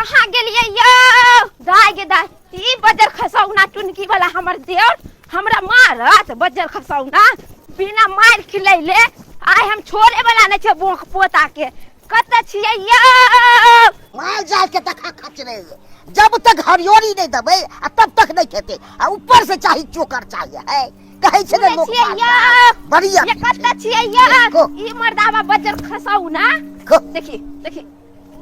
कहाँ गेलियै यौ दाय गे दाय ई बजर खसौना टुनकी वाला हमर देवर हमरा मारत बजर खसौना बिना मार खिलैले आइ हम छोड़े वाला नहि छै बोक पोता के कतऽ छियै यौ माल जाल के तखा खचरे जब तक हरियोरी नहीं देबै आ तब तक नहीं खेते आ ऊपर से चाही चोकर चाहिए है कहै छै ने सुनै लोक छियै माल यौ जाल बढ़िया ये कतऽ छियै यौ को। ई मर्दाबा बजर खसौना को। देखी देखी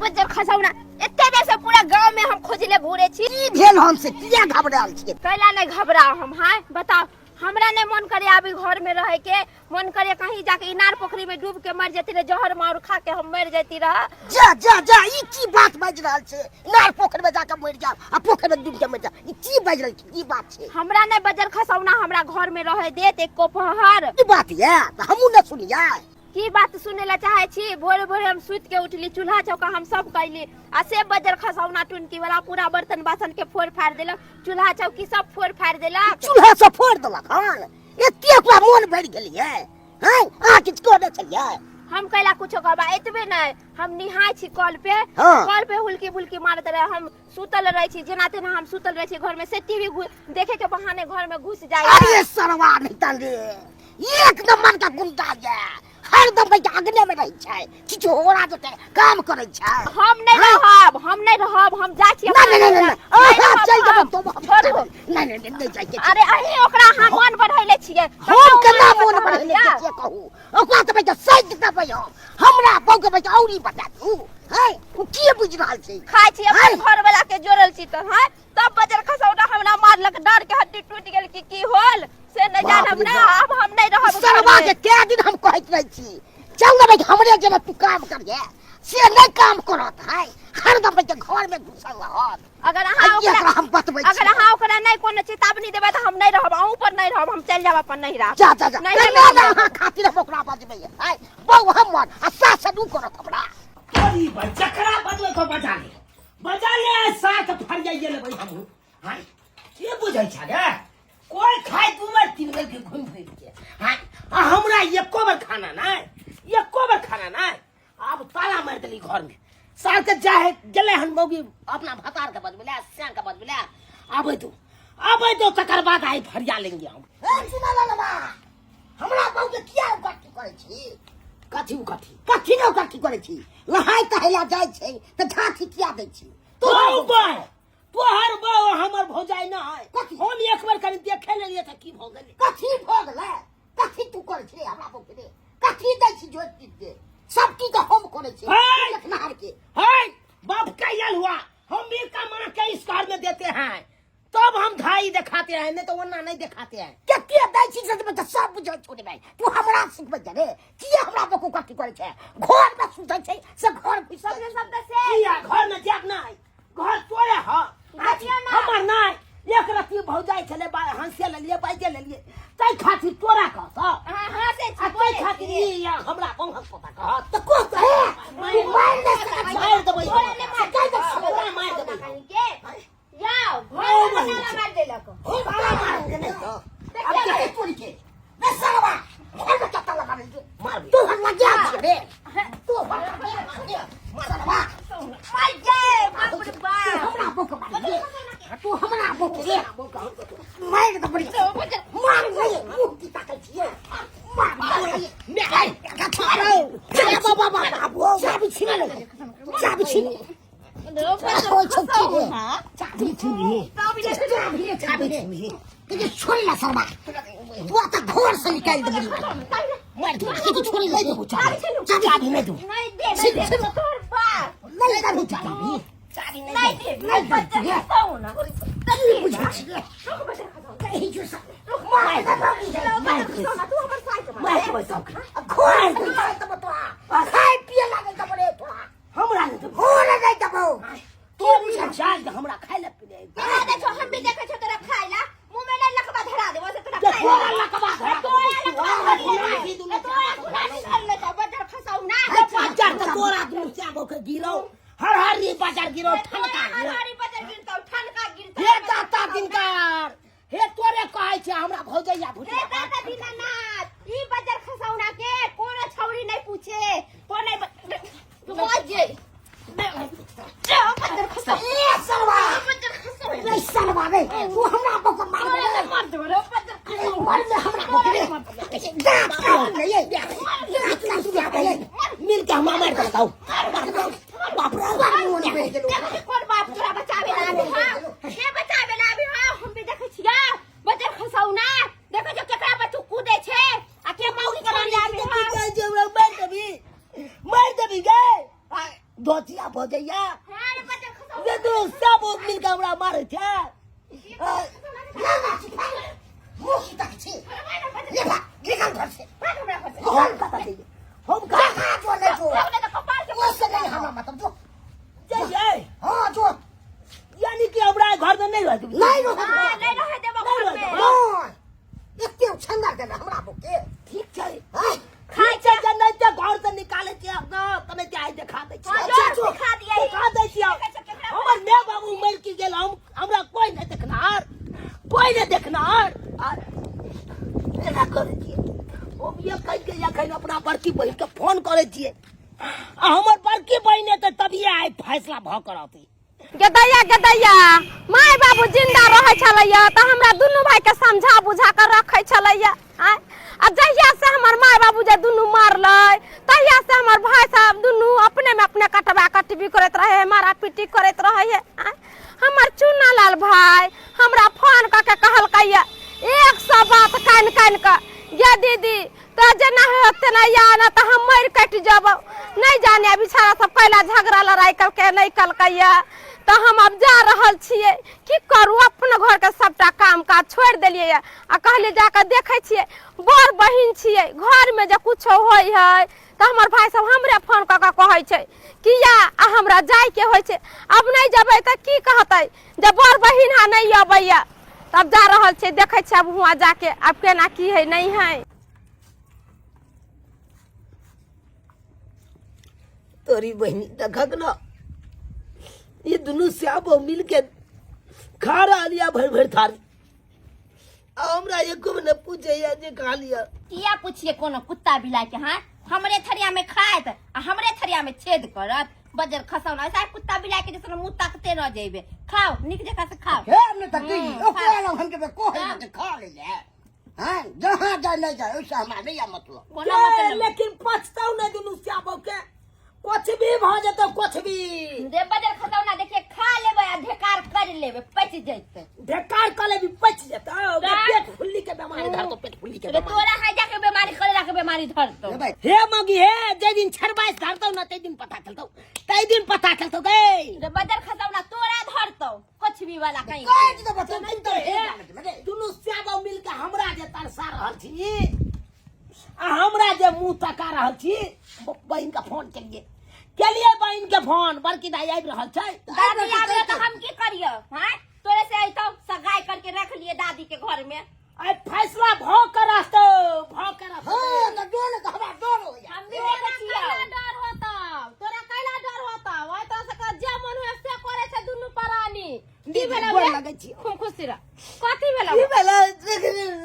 बज्जर खसौना एते देर से पूरा गांव में हम खोजले घूरे छी की भेल हम से किया घबरायल छियै कैला नहीं घबराओ हम हाँ बताओ हमरा नहीं मन करे अभी घर में रहे के मन करे कहीं जाके इनार पोखरी में डूब के मर जती रहे जहर मार खा के हम मर जती रह जा जा जा ई की बात बाजि रहल छै इनार पोखरि में जाके मरि जाओ आ पोखरि में डूब के मरि जाओ ई की बाजि रहल छै की बात छै हमरा नहीं बजर खसौना हमरा घर में रहे देत एको पहर की बात ये तऽ हमहूँ ने सुनियै की बात सुने ला चाहे छी भोरे भोरे हम सुति के उठली चूल्हा चौका हम सब कैली आ से बजर खसौना टुनकी वाला पूरा बर्तन बासन के फोड़ फाड़ देलक चूल्हा चौकी सब फोड़ फाड़ देलक चूल्हा सब फोड़ देलक हन एते ओकरा मोन भरि गेलियै हैं अहाँ किछु कहने छलियै हम कैला कुछो कहबा एतबे नहीं हम निहाय छी कल पे हाँ। कल पे हुलकी बुलकी मारत रहे हम सुतल रहे छी जेना तेना हम सुतल रहे छी घर में से टीवी देखे के बहाने घर में घुस जाय अरे सरवा नहीं तन रे एक नंबर का गुंडा ये हरदम भाई अगने में रहै छै छिछोरा जते काम करै छै हम नहीं हाँ। रहब हम नहीं रहब हम जाइ छी नहीं नहीं नहीं नहीं नहीं अहाँ रहब चलि जेबै हम। तो हम छोड़ू नहीं नहीं नहीं नहीं जाइके छै। अरे अहीं ओकरा अहाँ मन बढ़ैले छियै हम केना मोन बढ़ेले छियै कहू ओकरा तऽ भाई सैद देबै हम हमरा बहू के भाई औरी बता दू है ओ की बुझि रहल छै खाइ छी अपन हैं? घर वाला के जोड़ल छी तऽ हैं तब बजर खसौटा हमरा मारलक डर के हड्डी टूटि गेल कि की होल से नहीं बाप जानब रे ना बाप। अब हम नहीं रहब घर सरवा में। के कै दिन हम कहैत रहै छी चल ना भाई हमरे जेना तू काम करिहे से नहीं काम करत है हरदम भाई घर में घुसल रहत अगर अहाँ आ ओकरा एकरा हम बतबै छी अगर अहाँ ओकरा नहीं कोनो चेतावनी देबै तऽ हम नहीं रहब अहूँ पर नहीं रहब हम चलि जायब अपन नहीं रहब जा जा जा नहीं ना रहब ना हम। अहाँ खातिर हम ओकरा बजबै है बहु हमर आ सास दू करत हमरा तोरी भाई जकरा बजबै को बजा ले बजा ले आ साथ फरियाइए लेबै हमहूँ हाँ के बुझै छ रे कोई खाय दू बेर तीन बेर के घूम फिर के हाँ आ हमरा एको बेर खाना नहीं एको बेर खाना नहीं आब ताला मारि देली घर में साल के जाहे गेलै हन मौगी अपना भतार के बजबै श्याम के बजबै आबै दो आबै दो तकर बाद आई फरिया लेंगे हम ए सुना ललवा हमरा बहु के किया उकट्ठी करै छी कथी कथी कथी ने उकट्ठी करै छी लहाय तहला जाइ छै तऽ झाँकी किया दै छी तू बे तोहर बहू हमर भौजाई ना है कथी? हम एक बेर कनि देखे लेलियै तऽ की भऽ गेलै कथी भऽ गेलै कथी तू करै छी हमरा बहु के रे कथी दै छी जोति पीट के सब चीज तऽ हम करै छी है। देखनहार के है बाप का यल हुआ हम भी कमा के इस घर में देते हैं तब हम धाई दिखाते हैं नहीं तो वरना नहीं दिखाते हैं कते दै छी से तऽ सब बुझै छौ रे भाई तू हमरा सिखबै छै रे किया हमरा बकू कथी करै छै घर में सुतै छै से घर घुसै सबके शब्द से किया घर में जाग नहीं घर तोरे ह देखियौ ना। हमर नहीं एक रत्ती भौजाई छले हंसे लेलिए बाजे लेलिए तै खातिर तोरा कहत अहाँ हँसै आ छी तै बोलै खातिर छी। ई हमरा बंहक पता कहत तऽ कहत हे तू मारि नहि सकै छी। मारि देबै तोरा नहि मारि कहि दे तोरा मारि देबै के जाओ घर में ताला मार देलक ताला मार के नहीं तो अब क्या तोड़ी के बे साला घर में ताला मार दे मार तू हम लग गया छी रे तू हम लग गया साला मार गे बाप रे तू बाप हमरा बोक मार दे तू हमरा बोक रे मार दे बड़ी मार दे मुंह की ताकत छिए मार दे मैं आई बाबा बाबा बाबू चाबी छीन ले चाबी छीन चाबी चाबी चाबी तुझे छोड़ी ला शर्मा तू आता घर से निकाल दे मार तू तू छोड़ी ले दे चाबी चाबी नहीं दू नहीं दे नहीं दे तोर बाप नहीं दे चाबी चाबी नहीं दे नहीं बच्चा खसाओ ना बुझे छियै कहीं जो सब मार दे मार तू हमर साइड मार देबै सबके घर से तब तो खाए पिए लागे तब रे तोरा हमरा नहि देबौ घर नहीं देबौ तू बुझै छै जे हमरा खाय लए पिले तोरा देखो हम भी देखै छौ तोरा खाय ला मुंह में नहीं लकवा धरा देबो से तोरा के खाय तोरा लकवा धरा तोरा लकवा धर लाठी ले दुनू तोरा खुलानी धर ले तो बजर खसाउ ना बाजार तऽ तोरा दुनू चाबो के गिरौ हर हर री बाजार गिरौ ठनका गिरौ हरी बजर गिरतौ ठनका गिरतौ हे दाता दिनकर हे तोरे कहै छै हमरा भौजैया हे भुटिया दाता दीनानाथ ई बजर खसौना के कोनो छौरी नहीं पूछे कोनो बजे बजर खसौ ए सरवा बज्जर खसौ रे सरवा रे तू हमरा बक मार दे मार देबो रे बज्जर खसौ मार दे हमरा बक रे दांत काट ले ये दांत काट ले मिल के हम मार देलकौ बाप रे बाप मोने हो गेलो देखो कोन बाप तोरा बचावे ला आबे हां के बचावे ला आबे हां हम भी देखै छियै बज्जर खसौ ना देखै जो केकरा पर तू कूदै छै आ के मौगी के मार आबे हां कहै छै हमरा मारि देबी मारि देबी गे धोतिया भऽ जाइया हां रे बज्जर खसौ जे तू सब मिल के हमरा मारै छै ना ना मुंह की तक छी ले भाग निकल घर से भाग हमरा घर से हम कतऽ जइयै हम कहाँ कहाँ जो नहीं जो भाग ले कपार के वो से नहीं हमरा मतलब जो जइयै हाँ जो यानी कि हमरा घर में नहीं रहत नहीं रहो हां नहीं रहे देबो घर में नहीं एते छंदा देना हमरा बुके ठीक छै हां ठीक छै जे नहि तऽ घर से निकालै छियै अपना तने ते आइ देखा दै छियै हां जो सिखा दियै देखा दै छियै हमर माय बाबू मरि के गेल हम हमरा कोई नहि देखनार कोई नहि देखनार आ एना करै छियै हम ये कहि के एखन अपना बड़की बहिन के फोन करै छियै आ हमर बड़की बहिन एतै तभिए आइ फैसला भऽ के रहतै गेदैया गेदैया माय बाबू जिंदा रहै छलैया तऽ हमरा दुनू भाई के समझा बुझा कर रखै छलैया आँय आ जहिया से हमर माय बाबू जे दुनू मरलै तहिया से हमर भाई साहब दुनू अपने में अपने कटबा कटबी करैत रहे है मारा पीटी करैत रहे है आँय हमर चुना लाल भाई हमरा फोन कऽ के कहलकैया 100 बात कान कान कऽ ये दीदी तो जेना हो तेना या ना तऽ हम मरि कटि जब नहीं जाने बिचारा सब कैला झगड़ा लड़ाई कलकै नहीं कलकैया तऽ हम अब जा रहल छियै की करू अपन घर के सबटा काम काज छोड़ि देलियै आ कहलियै जाकऽ देखै छियै बड़ बहिन छियै घरमे जे कुछो होइ है तऽ हमर भाय सब हमरे फोन कऽ कऽ कहै छै कि या आ हमरा जाइके होइ छै अब नहि जेबै तऽ की कहतै जे बड़ बहिन हा नहि अबैया तब जा रहल छियै देखै छियै आब हुआँ जाके आब केना की है नहीं है तोरी बहिनी देखक न ये दुनू श्याम बहु मिल के खा रहल या भरि भरि थारी आ हमरा एको ने पूछैया जे खा लिया किया पूछिए कोनो कुत्ता बिलाई के हाँ हमरे थरिया में खायत आ हमरे थरिया में छेद करत बजर खसौना ऐसा कुत्ता बिलाई के जैसे मुंह ताकते रह जेबे खाओ निक जगह से खाओ हे हमने तक की ओकरा लग हम के को है के खा ले ले हां जहां जाए नहीं जाए उससे हमारा नहीं है मतलब कोनो मतलब लेकिन पछताऊ नहीं दुनू श्याम के कुछ भी भऽ जेतौ कुछ भी दे बजर खसौना देखिए खा लेबे आ ढेकार कर लेबे पच जैते ढेकार कऽ लेबी पचि जेतौ ओकरा तऽ? पेट फुल्ली के बेमारी धरतौ पेट फुल्ली के रे बेमारी तोरा हैजा के बीमारी करेला के बीमारी धरतो ले भाई हे मगी हे जे दिन छड़बाइस धरतौ ना तै दिन पता चलतौ तै दिन पता चलतौ गै रे बजर खसौना तोरा धरतो कुछ भी वाला कहीं कह दे बच्चा तुम तो हे, हे दुनू श्याबो मिल के हमरा जे तरसा रहल छी आ हमरा जे मुंह तका रहल छी बहिन के फोन केलिए केलिए बहिन के फोन बड़की दाई आबि रहल छै दादी आबे तो हम की करियो हैं तोरे से अइतो सगाई करके रख लिए दादी के घर में आइ फैसला भ के रहतौ भ के रहतौ हां तो डोल तो हमरा डर हो हम भी देखै छियो डर होता तोरा कैला डर होता ओइ तो से जे मन हुए से करे छै दुनू प्राणी की भेलौ गोर रे लगै छियौ। खूब खुशी रह कथी भेलौ की भेलै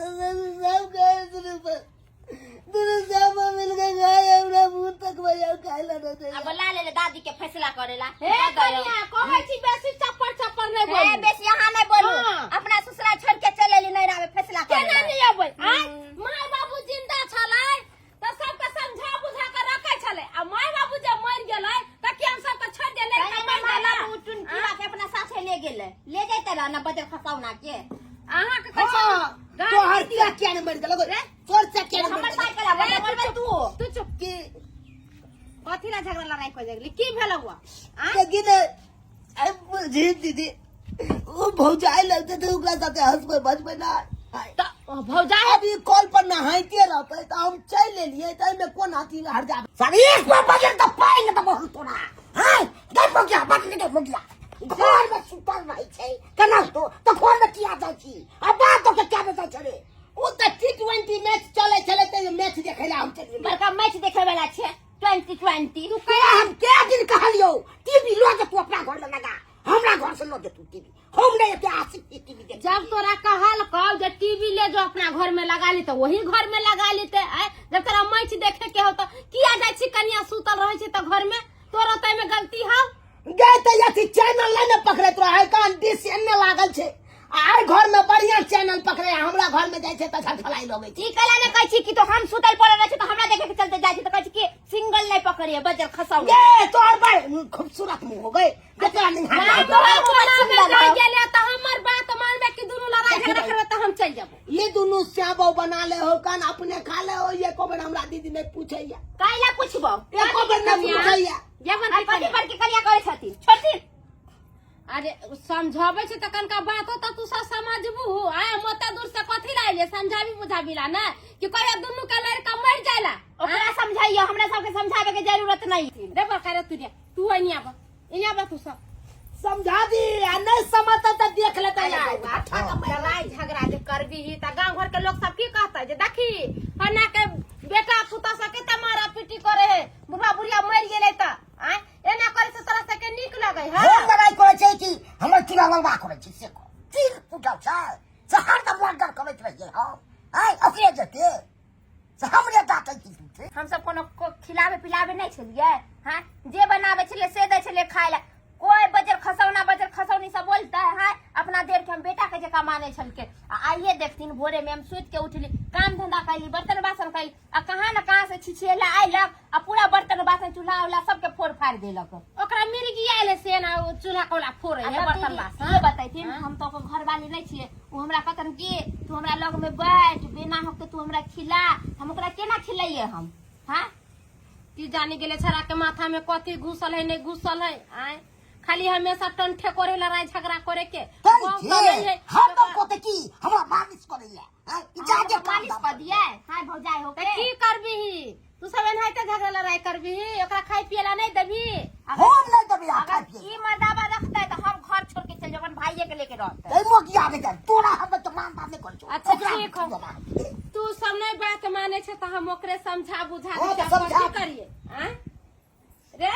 सब गए दुनू सब मिल के गए हमरा मुंह तक बजा खाइ ला नहीं दे अब ला ले ले दादी के फैसला करेला हे कनिया कहै छी बेसी चप्पर चप्पर नहि हे बोलू बेसी यहाँ नहीं बोलू हाँ। अपना ससुरा छोड़ के चले ली नहीं रहे फैसला केना करेला नहि अबै आय माय बाबू जिंदा छलै तऽ सबके समझा बुझा के रखै छलै आ माय बाबू जे मरि गेलै तऽ की हम सबके छोड़ि देलै पहले मरि माय गेला बाबू टुनटुना के अपना साथे ले गेलै ले जैते रह ना बजर खसौना के अहाँके कहै छी हाँ, तोहर क्या क्या ने मरि गेलौ रे तोहर क्या क्या ने हमर मरि गेलौ साइकिल आबै बोलबै तू तू चुप की कथी ला झगड़ा लड़ाई कर गेली की भेलौ आ लेकिन अब बुझी दीदी वो भौजाई लगते थे ओकरा साथे हंसबै बजबै ना तऽ भौजाई अभी कॉल पर नहाइते रहते तऽ हम चलि एलियै तऽ एहिमे कोन अथी हर्जा सर एक बार बजर तो पाइन त बहुत तोरा हां दे मोगिया बात नहीं दे मोगिया घर में सुतल रहै छै केना तो तो घर में किया जाइ छी आ बात तो के क्या जाइ छै रे ओ तऽ टी20 मैच चलै छलै तऽ मैच देखै लए हम चलि गेलियै। बड़का मैच देखे वाला छै 2020 तू कह हम कै दिन कहलियौ टीवी लो जे तू अपना घर में लगा हमरा घर से लो जे तू टीवी हम नहीं एते आशिक छी टीवी देख जब तोरा कहल कहो जे टीवी ले जो अपना घर में लगा ली तो वही घर में लगा लेते आय जब तोरा मैच देखे के हो तो किया जाइ छी कनिया सुतल रहे छै तो घर में तोरा तो में गलती हौ गए तऽ अथी चैनल नहि ने पकड़ैत रहै कान डिश एन्ने लागल छै आ एहि घर में बढ़िया चैनल पकड़े आ हमरा घर में जाइ छै तऽ झलफलाई लगै छै ई कैला ने कहै छी कि तो हम सुतल पड़ल रहै छी तऽ हमरा देखे के चलते जाइ छी तऽ कहै छी कि सिंगल नहीं पकड़िए बजर खसाउ गे तोहर बड़ खूबसूरत मुंह हो गए जकरा निहार नहीं, तोहर तोहर मुँह टोला में सुंदर जाइ हौ। गेले तऽ हमर बात मानबे कि दुनू लड़ाई झगड़ा करबे तऽ हम चलि जेबो ये दुनू श्याबो बना ले हो कान अपने खा ले हो एको बेर हमरा दीदी नहीं पूछैया कैला पूछबो एको बेर नहीं पूछैया जेबन आ कथी पर के करिया करै छथिन छोड़थिन अरे समझाबै छै तऽ कनका बात हो तऽ तू सब समझबू आय हम ओते दूर से कथी ला अइलियै समझाबी बुझाबी ला ने कि कहियो दुनू के लड़का मरि जाइला ओकरा समझाइयो हमरा सबके समझाबे के जरूरत नहीं रे बड़का रे तू रे तू एनी आब एनी आब तू सब समझा दी आ नहीं समझता तो देख लेता यार लड़ाई झगड़ा जे करबी तऽ गाँव घर के लोग सब की कहतै जे देखी फन्ना के बेटा पुतोह सब के मारा पीटी करे है बुढ़ा बुढ़िया मरि गेलै तऽ आय एना करे से तोरा सबके नीक लगै है हम लड़ाई करै छै कि हमर चूड़ा लड़बा करै छै से कह चीर फूटल छै से हरदम मर्डर करैत रहियै हम आय ओकरे जेते से हमरे डाँटै छी झूठे हम सब कोनो को खिलावे पिलावे नहीं छलियै हाँ जे बनावे छलियै से दै छलियै खाय ला कोई बजर खसौना बजर खसौनी सब बोलता है हाँ अपना देर के हम बेटा के जका माने छलके आ आइए देखथिन भोरे में हम सुति के उठली काम धंधा कैली बर्तन बासन कैली आ कहाँ न कहाँ से छिछिएला आइलक आ पूरा बर्तन बासन चूल्हा उल्हा सबके फोड़ फाड़ देलक ओकरा मिर्गी आयल है से ना ओ चूल्हा कोला फोड़े आ है तब बर्तन दीदी बासन ये बतैथिन हम तो ओकर घरवाली नहीं छियै ओ हमरा कहतन कि तू हमरा लग में बैठ बिना होके तू हमरा खिला हम ओकरा केना खिलैये हम हाँ की जानी गेले छड़ा के माथा में कथी घुसल है नहीं घुसल है आय खाली हमेशा टंठे करे लड़ाई झगड़ा करे के तै गाँव जे सब नहीं है हरदम कहते कि हमरा मालिश करैया आय ई जा जे काम मालिश धाम कऽ दियै हाय भौजाई तऽ होके की करबिही तू सब एनाहिते झगड़ा लड़ाई करबिही ओकरा खाय पिए ला नहीं देबही हम नहीं देबै आ खाय अगर पिए ई मर्दाबा रखतै तऽ हम घर छोड़ के चलि जेबै अपन भाइये के लेके रहतै तै मोगिया के जान तोरा हम तऽ मान बात नहीं करै छौ अच्छा, ओकरा ठीक हौ। तू सब नहीं बात माने छे तऽ हम ओकरे समझा बुझा हाँ, के तऽ समझा। की करिए आँय रे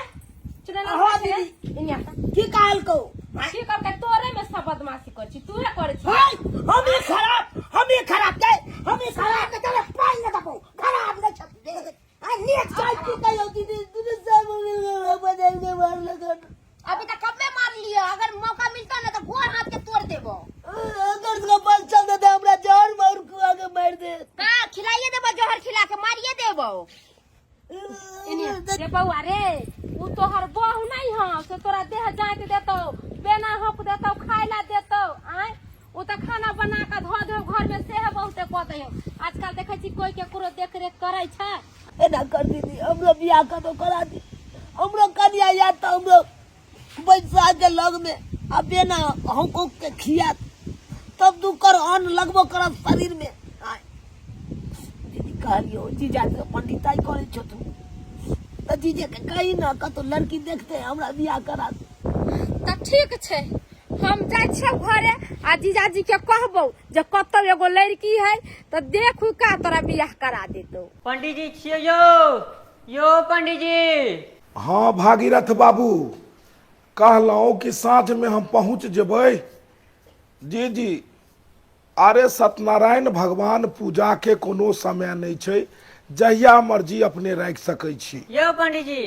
चुनल हाँ, दीदी। इन्ने आता की कहल को की करके तोरे में सब बदमाशी कर छी तूहे करे छी हाय हम ही खराब हम ही खराब के हम ही खराब के चले पाई न दबो खराब नहीं छथि आ नेक चाय पी कहियो दीदी दीदी सब बदल के मार लगन अभी तक कबे मार लियो अगर मौका मिलता ना तो गोर हाथ के तोड़ देबो अगर उसका बल चल देते हमरा जहर मार खुआ के मार दे का खिलाइए देबो जहर खिला के मारिए देबो रे बौआ रे उ तोहर बहू नहीं हौ से तोरा देह जाँत देतौ बेना हक देतौ खाय ला देतौ आँय उ तऽ खाना बना कऽ धऽ देहो घर में सेहे बहुते कऽ दैहो आजकल देखै छी कोई केकरो देख रेख करै छै एना कर दीदी हमरो बियाह कतौ करा दी हमरो कनिया याद तऽ हमरो बैसा के लग में आ बेना हमको के खिया तब दू कर अन्न लगबो करत शरीर में आय दीदी कहलियो जीजा के पंडिताई करे छो तू तऽ जीजे के कही ना कतौ लड़की देखते हमरा बियाह करा दे तऽ ठीक छै हम जाइ छियौ घरे आ जीजाजी के कहबौ जे कतौ एगो लड़की है तऽ देखू का तोरा बियाह करा देतौ पंडीजी छियै यौ यौ पंडीजी हँ भागीरथ बाबू कहलहुँ कि साँझमे हम पहुँच जेबै जी जी अरे सत्यनारायण भगवान पूजाके कोनो समय नहि छै जहिया मर्जी अपने राखि सकै छी यौ पंडीजी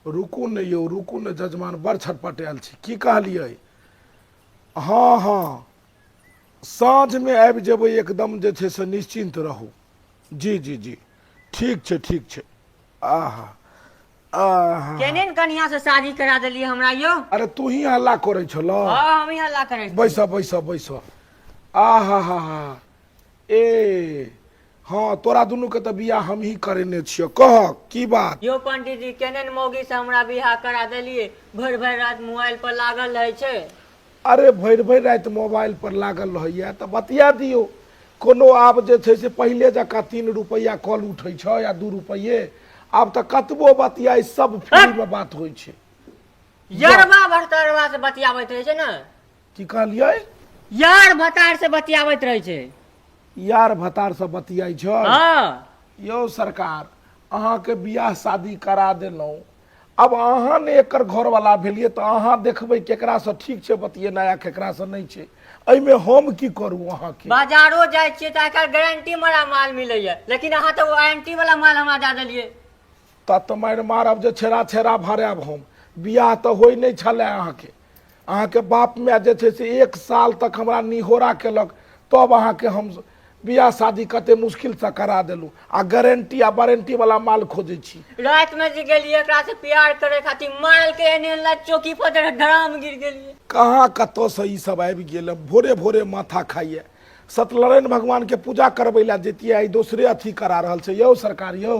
रुकू ने यौ रुकू ने जजमान बड़ छटपटायल छी की कहलियै हँ हँ साँझमे आबि जेबै एकदम जे छै से निश्चिन्त रहू जी जी जी ठीक छै ठीक छै आहा आहा केने ने कनिया से शादी करा देलियै हमरा यौ अरे तू ही हल्ला करै छल हाँ हम ही हल्ला करै छी। बैस बैस बैस आहा हा हा ए हाँ तोरा दुनू के तऽ बियाह हम ही करेने छियौ कह की बात यौ पंडीजी केने ने मौगी से हमरा बियाह करा देलियै भरि भरि राति मोबाइल पर लागल रहै छै अरे भरि भरि राति मोबाइल पर लागल रहैया तऽ बतिया दियौ कोनो आब जे छै से पहिले जकाँ 3 रुपैआ कॉल उठै छै या 2 रुपैए आब तऽ कतबो बतियाइ सब फ्रीमे बात होइ छै यरबा भरतरबा से बतियाबैत रहै छै ने की कहलियै यार भतार से बतियाबैत रहै छै यार भतार से बतियाइ छै हँ यौ सरकार अहाँके बियाह शादी करा देलहुँ आब अहाँ ने एकर घरवला भेलियै तऽ अहाँ देखबै केकरासँ ठीक छै बतियेनाइ आ केकरासँ नहि छै एहिमे हम की करू अहाँके बाजारो जाइ छियै तऽ आइकाल्हि गारंटी वाला माल मिलैया लेकिन अहाँ तऽ वारंटी वाला माल हमरा दए देलियै तत मारि मारब जे छेड़ा छेड़ा भरायब हम बियाह तऽ होइ नहि छलै अहाँके अहाँके बाप माय जे छै से एक साल तक हमरा निहोरा केलक तब अहाँके हम बियाह शादी कते मुश्किलसँ करा देलहुँ आ गारंटी आ वारंटी वाला माल खोजै छी राति में जे गेलियै एकरा से प्यार करे खातिर मारल के एने ला चौकी पर धड़ाम गिर गेलियै कहाँ कतऽसँ ई सब आबि गेल भोरे भोरे माथा खाइए सत्यनारायण भगवानके पूजा करबै लए जैतियै आइ दोसरे अथी करा रहल छै यौ सरकार यौ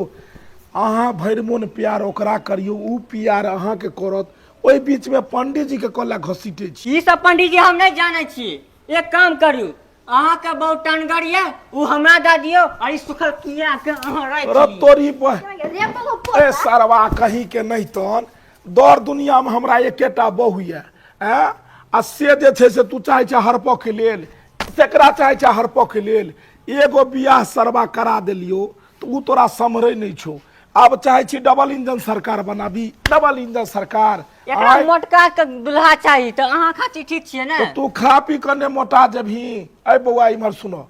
अहाँ भरि मोन प्यार ओकरा करियौ ओ प्यार अहाँके करत ओहि बीचमे पंडीजीके कऽ लए घसीटै छी ई सब पंडीजी हम नहि जानै छी एक काम करू अहाँके बहुत टनगर यऽ ओ हमरा दऽ दियौ आ ई सुखल कीड़ा के अहाँ राखि रब लियौ। तोरी बह रे बहु ए सरवा कहीं के नहीं तहन दौड़ दुनिया में हमरा एकेटा बहु यऽ ऐं आ से जे छै से तू चाहै छै हड़पऽ के लेल तेकरा चाहै छै हड़पऽ के लेल एगो बियाह सरवा करा देलियौ तऽ ओ तोरा सम्हरै नहि छौ आब चाहै छी डबल इंजन सरकार बनाबी डबल इंजन सरकार एकरा आँय, मोटका के दुल्हा चाही तऽ अहाँ खातिर ठीक छियै ने तऽ तू खा पी कऽ ने मोटा जेबही अइ बौआ इम्हर सुनो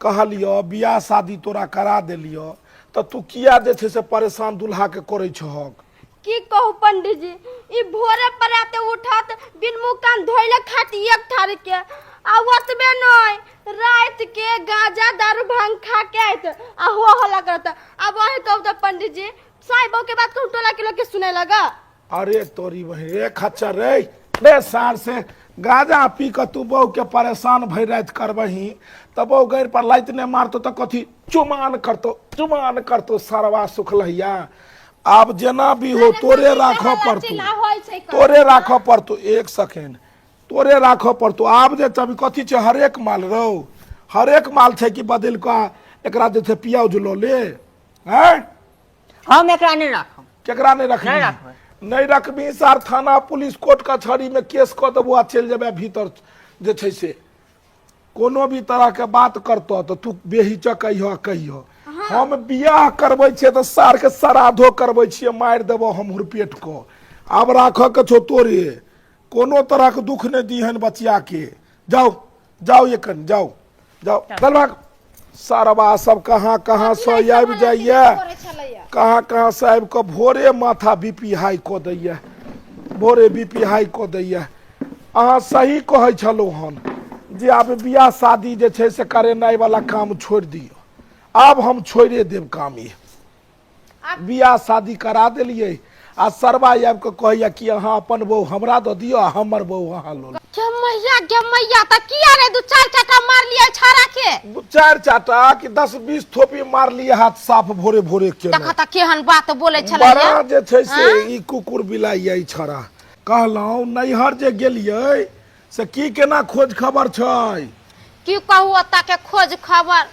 कहलियौ बियाह शादी तोरा करा देलियौ तऽ तू किया जे छै से परेशान दुल्हा के करै छहक की कहू पंडीजी ई भोरे पराते उठत बिन मुंह कान धोइले खाटी एक थारी के आ ओतबे नहीं रात के गांजा दारू भांग खा के आयत आ हो हल्ला करत अब वही कहू तो पंडीजी साई बहू के बात कहू टोला के लोग के सुने लगा अरे तोरी बहिन रे खच्चर रे रे सार से गाजा पी कऽ तू बहू के परेशान भरि राति करबही तऽ बहू गैर पर लाइत नहि मारतौ तऽ कथी चुमान करतौ चुमान करतौ सरवा सुखलहिया आब जेना भी हो तोरे राखऽ पड़तौ तोरे राखऽ पड़तौ एक सेकेंड तोरे राखऽ पड़तौ आब जे तभी कथी छै हरेक माल रौ हरेक माल छै कि बदलि कऽ एकरा जे छै पियाउज लऽ ले आँय हम एकरा नहि राखब केकरा नहि रखबी नहि राखबै। नहि रखबी सर थाना पुलिस कोर्ट कचहरी में केस कऽ देबो आ चलि जेबै भीतर जे छै से कोनो भी तरहके बात करतऽ तऽ तू बेहिचक अइह कहिह हम बियाह करबै छियै तऽ सारके श्राद्धो करबै छियै मारि देबो हम हुरपेट कऽ आब राखऽ के छौ तोरे कोनो तरहके दुख नहि दिहन बचियाके जाउ जाउ एखन जाउ जाउ चल भाग सरबा सब कहाँ कहाँ से आबि जाइए कहाँ कहाँ से आबि कऽ भोरे माथा बीपी हाई कऽ दैए भोरे बीपी हाई कऽ दैए अहाँ सही कहै छलहुँ हन जे आब बियाह शादी जे छै से करेनाइ वाला काम छोड़ि दियौ आब हम छोड़िए देब काम ई बियाह शादी करा देलियै आ सरबा आबि कऽ कहैया कि अहाँ अपन बहु हमरा दऽ दिअ आ हमर बहु अहाँ लऽ लिअ। गे मैया गे मैया त किया रे दू चार चाटा मार लिया छाड़ा के दू चारि चाटा कि दस बीस थोपी मारलियै हाथ साफ भोरे भोरे देख केने त केहन बात बोले छलै बड़ा जे छै से ई कुकुर बिलाइ यऽ ई छड़ा कहलहुँ नैहर जे गेलियै से की केना खोज खबर छै की कहू ओतऽ के खोज खबर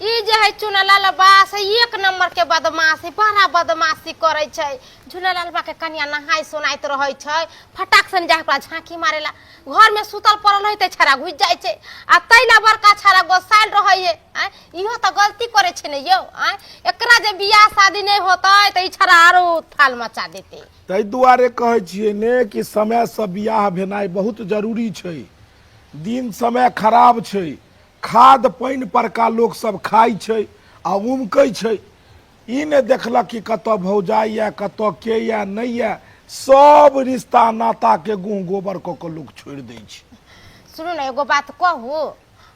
ई जे है चुनलाल बा से एक नंबर के बदमाश है बड़ा बदमाशी करै छै झूलेलाल बा के कनिया नहाय सोनाइत रहै छै फटाक से जा ओकरा झांकी मारेला घर में सुतल पड़ल है तऽ छड़ा घुसि जाइ छै आ तैला बड़का छड़ा गोसाइल रहै है आँय इहो तऽ गलती करै छै ने यौ आँय एकरा जे बियाह शादी नहि होतै तऽ ई छड़ा आरो थाल मचा देतै ताहि दुआरे कहै छियै ने कि समयसँ बियाह भेनाइ बहुत जरूरी छै दिन समय खराब छै खाद पानि परका लोक सब खाइ छै आ उमकै छै ई नहि देखलक कि कतऽ भौजाइ यऽ कतऽ के यऽ नहि यऽ सब रिश्ता नाताके गुह गोबर कऽ कऽ लोक छोड़ि दै छै सुनू ने एगो बात कहू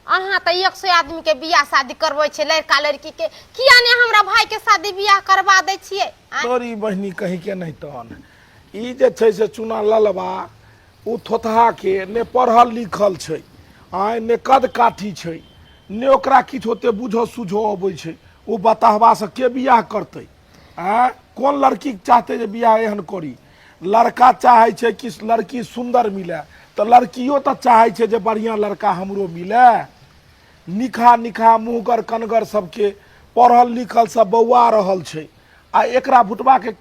अहाँ तऽ 100 आदमी के बियाह शादी करबै छै लड़का लड़की के किया ने हमरा भाई के शादी बियाह करवा दै छियै आँय? तोरी बहिनी कहीं के नहि तहन ई जे छै से चुना ललबा ओ थोथहाके ने पढ़ल लिखल छै आँय ने कद काठी छै ने ओकरा किछु ओते बुझऽ सुझऽ अबै छै ओ बताहबासँ के बियाह करतै आँय कोन लड़की चाहतै जे बियाह एहन करी लड़का चाहै छै कि लड़की सुन्दर मिले तऽ लड़कियो तऽ चाहै छै जे बढ़िआँ लड़का हमरो मिले निकहा निकहा मुँहगर कनगर सबके पढ़ल लिखल सब बौआ रहल छै आ एकरा भुटबाके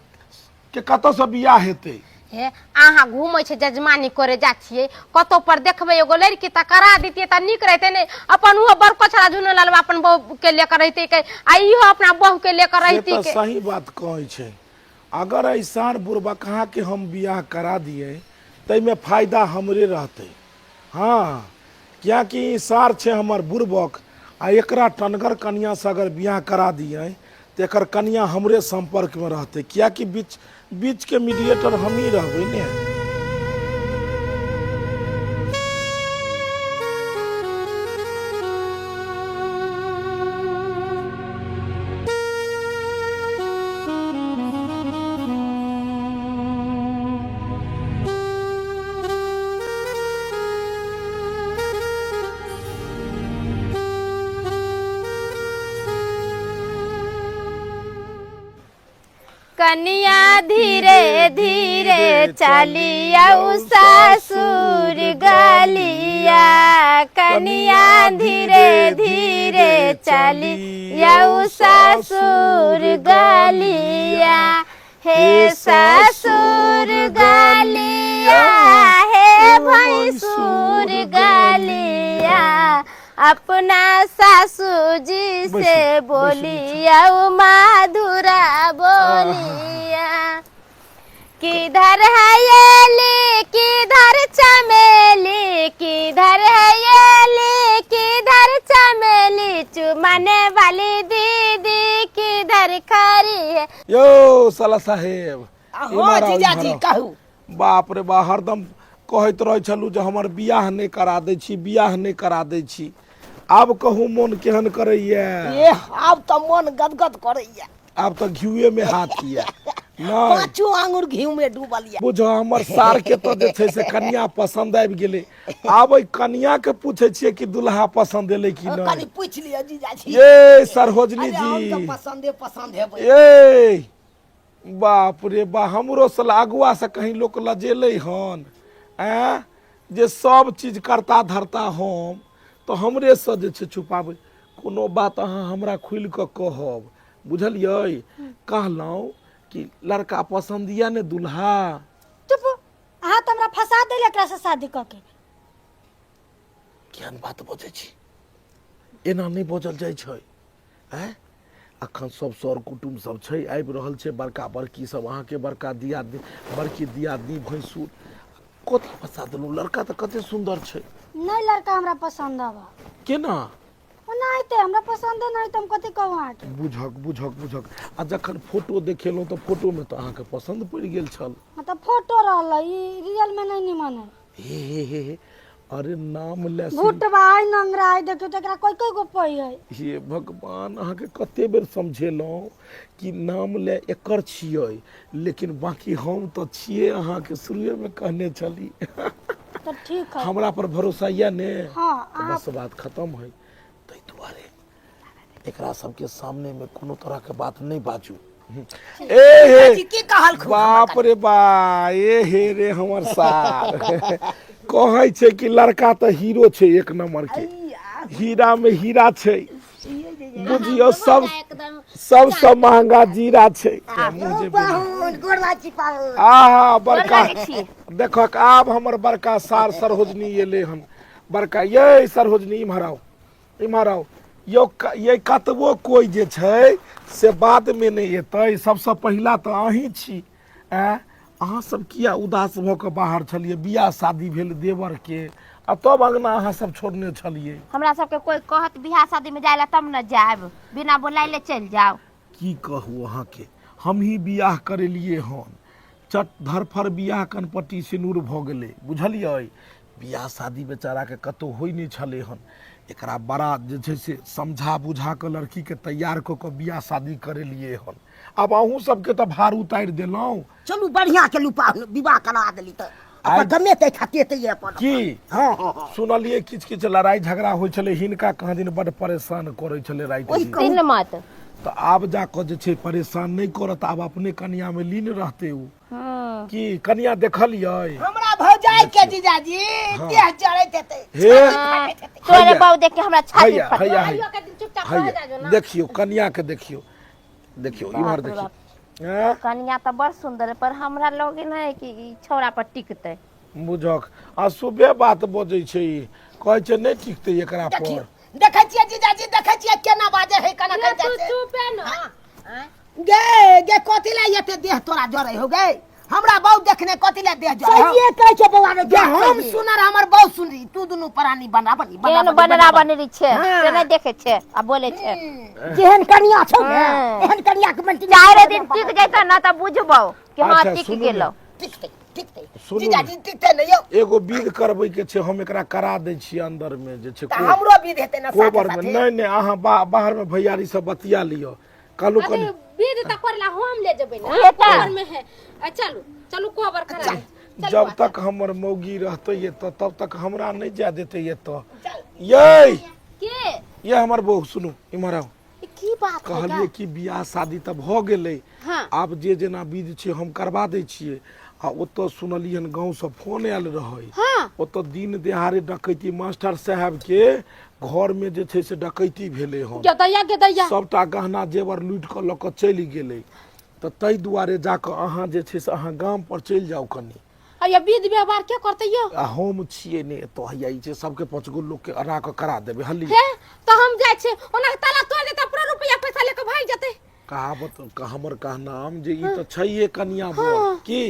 के कतऽसँ बियाह हेतै हे अहाँ घूमै छै जजमानी करे जा छियै कतौ पर देखबै एगो लड़की तऽ करा दितियै तऽ नीक रहतै ने अपन ओहो बड़को छड़ा झुनो लालबा अपन बहू के लेकर रहतै के आ इहो अपना बहू के लेकर से रहती तऽ के सही बात कहै छै अगर ऐसार बुढ़बकहा के हम बियाह करा दियै ताहिमे फायदा हमरे रहतै हँ किएकि ई सार छै हमर बुड़बक आ एकरा टनगर कनिआँसँ अगर बियाह करा दियै तऽ एकर कनिआँ हमरे सम्पर्कमे रहतै किएकि बीच बीचके मीडिएटर हमही रहबै ने। कनिया धीरे धीरे चलिया ससुर गलिया, कनिया धीरे धीरे चलिया ससुर गलिया, हे ससुर गलिया, हे भैंसुर गलिया, अपना सासू जी से बैसू, बैसू। बोलिया माधुरा बोलिया। किधर है ये किधर चमेली, किधर है ये किधर चमेली, चुमाने वाली दीदी किधर खड़ी है। यौ साला साहेब, हो इम्हर आउ, जीजाजी इम्हर आउ। कहू। बाप रे बा, हरदम कहैत रहै छलहुँ जे हमर बियाह नहि करा दै छी, बियाह नहि करा दै छी। आब कहू मोन केहन करैया? ए आब तऽ मोन गदगद करैया। आब तऽ घिउए में हाथ ये नहि। पाँचो आंगुर घिउ में डूबल ये। बुझ हमर सार के तऽ जे छै से कनिया पसंद आबि गेलै। आब एहि कनिया के पूछै छियै कि दुल्हा पसंद एलै कि कनि नहि। पूछि लिअ जीजाजी। ये सरहोजनी अरे हम तऽ जी, पसंदे पसंद हेबै। ए बाप रे बा, हमरो से अगुआ से कहीं लोक लजेलै हन ऐं, जे सब चीज करता धरता हम तऽ हमरे से जे छै छुपाबै। कोनो बात अहाँ हमरा खुलि कऽ कहब, बुझलियै? कहलहुँ कि लड़का पसन्द यऽ ने दुल्हा? चुप, अहाँ तऽ हमरा फंसा देली एकरा से शादी कऽ के। केहन बात बजै छी, एना नहि बजल जाइ छै। आँय, अखन सब सर कुटुम्ब सब छै, आबि रहल छै बड़का बड़की सब, अहाँके बड़का दियादनी, बड़की दियादनी भैंसुर, कथी फंसा देलहुँ? लड़का तऽ कते सुन्दर छै। नहि, लड़का हमरा पसन्द आबऽ। केना? ओनाहिते हमरा पसन्दे नहि, तऽ हम कथी कहू अहाँके। बुझक बुझक बुझक, आ जखन फोटो देखेलहुँ तऽ फोटोमे तऽ अहाँके पसन्द पड़ि गेल छल। हाँ तऽ फोटो रहलै, ई रियल में नहीं निमन है। हे हे हे हे, अरे नाम ले भुटबा है, नंगरा है, देखियो तो एकरा कोई कोई गो पई है। हे भगवान, अहाँके कते बेर समझेलहुँ कि नाम ले एकर छियै, लेकिन बाकी हम तऽ छियै, अहाँके शुरुएमे कहने छली। तो ठीक है, हमरा पर भरोसा यऽ ने? हाँ। तऽ अहाँ बस बात खत्म है। ताहि दुआरे एकरा सबके सामने में कोनो तरह के बात नहीं बाजू। ए हे जी की कहल खूब? बाप रे बा, ए हे रे हमर सार, कहै छै कि लड़का तऽ हीरो छै, एक नंबर के हीरा में हीरा छै, बुझियौ सब एकदम सबसँ महंगा जीरा छै। मुँह जे पाहुन गोरला छी पाहुन। आहा बड़का गोर लागै छी। देखक आब हमर बड़का सार सरहोजनी एलै हन। बड़का ये सरहोजनी, इम्हर आउ, इम्हर आउ यौ। ये कतबो कोइ जे छै से बादमे नहि एतै, सबसँ पहिला तऽ अहीं छी। आँय, अहाँ सब किया उदास भऽ कऽ बाहर छलियै? बियाह शादी भेल देवरके आ तब अङ्गना अहाँ सब छोड़ने छलियै। हमरा सबके कोई कहत बियाह शादी में जाय ला तब न जायब, बिना बोलाइले चलि जाओ। की कहू अहाँके, हमही बियाह करेलियै हन, चट धरफड़ बियाह कनपट्टी सिनूर भऽ गेलै, बुझलियै? बियाह शादी बेचाराके कतहु होइ नहि छलै हन। एकरा बड़ा जे छै से समझा बुझा कऽ लड़कीके तैयार कऽ कऽ बियाह शादी करेलियै हन। आब अहूँ सबके तऽ भार उतारि देलहुँ। चलू बढ़िया केलू पाहुन, विवाह करा देली तऽ आइ- अपन गमेतै खतेतै अपन। की हँ हँ हँ। सुनलियै किछु किछु लड़ाइ झगड़ा होइ छलै, हिनका कहाँ दिन बड्ड परेशान करै छलै राति ओहि दिन। कहू। दिन मत तऽ आब जा कऽ जे छै परेशान नहि करत, आब अपने कनियामे लीन रहतै ओ। की कनिया देखलियै? हमरा भौजाई के जीजाजी देह जरैत हेतै। हे तोरे हैया। बाबू देख के हमरा छाती हैया फट हैया आइयो हैया के दिन चुपचाप रह हैया जाजो ना। देखियौ कनिया के, देखियौ देखियौ इम्हर बाप रे देखियौ। बाप। आँय? कनिया तऽ बड़ सुंदर है, पर हमरा लगे ना है कि ई छौड़ा पर टिकतै। बुझक आ सुबह बात बजै छै ई, कहै छै नहि टिकतै एकरा पर। देखियौ, देखै छियै जीजाजी, देखै छियै केना बाजै है, केना ये कहि तू जाइ छै। चुपे ना। गे गे, कथी ला एते देह तोरा जरै हो गे? हमरा बहु देखने कथी ले देह जरे सहिए कहै छौ बौआ रे जे हम सुनर हमर बहु सुनरी तू दुनू प्राणी बना बनी बना केहन बनी, बनरा बना बनी। बनरी छै से नहि देखै छै आ बोले छै जेहन कनिया छौ ने हाँ। एहन कनिया के मन चारि दिन टिक जैतौ ने तऽ बुझबौ कि हँ अच्छा, टिक सुनू ने। गेलौ टिकते टिकते सुनू जीजाजी टिकते ने यौ एगो विध करबै के छै हम एकरा करा दै छियै अंदर में जे छै तऽ हमरो विध हेतै ने साथे कोबर में साथे नहि नहि अहाँ बाहर में भैयारी सब बतिया लिअ कहलू अरे कनि विध तऽ करला हम ले जेबै ने हेतै। कोबर में है आ, चलू चलू कोबर करा ले। चलू जब बाबा। तक हमर मौगी रहतै एतऽ तब तक हमरा नहि जाय देतै एतऽ यै के ये हमर बहू सुनू इम्हर आउ ई की बात है कहलियै कि बियाह शादी तऽ भऽ गेलै हाँ। आब जे जेना विध छै हम करबा दै छियै आ ओतऽ सुनलियन गाँवसँ फोन आयल रहै हाँ। ओतऽ दिन देहारे डकैती मास्टर साहेब के घर में जे छै से डकैती भेलै हन गेदैया गेदैया सबटा गहना जेवर लूटि कऽ लऽ कऽ चलि गेलै तऽ ताहि दुआरे जाकऽ अहाँ जे छै से अहाँ गाम पर चलि जाउ कनि आ ये विध व्यवहार के करतै यो आ हम छियै ने एतऽ हैया ई छै सबके पाँच गो लोकके अड़ा कऽ करा देबै हल्ली हे तऽ हम जाइ छियै ओना के ताला तोड़ देतै पूरा रुपया पैसा लेके भागि जेतै कहावत हमर कहनाम जे ई तऽ छैहे कनिया बर की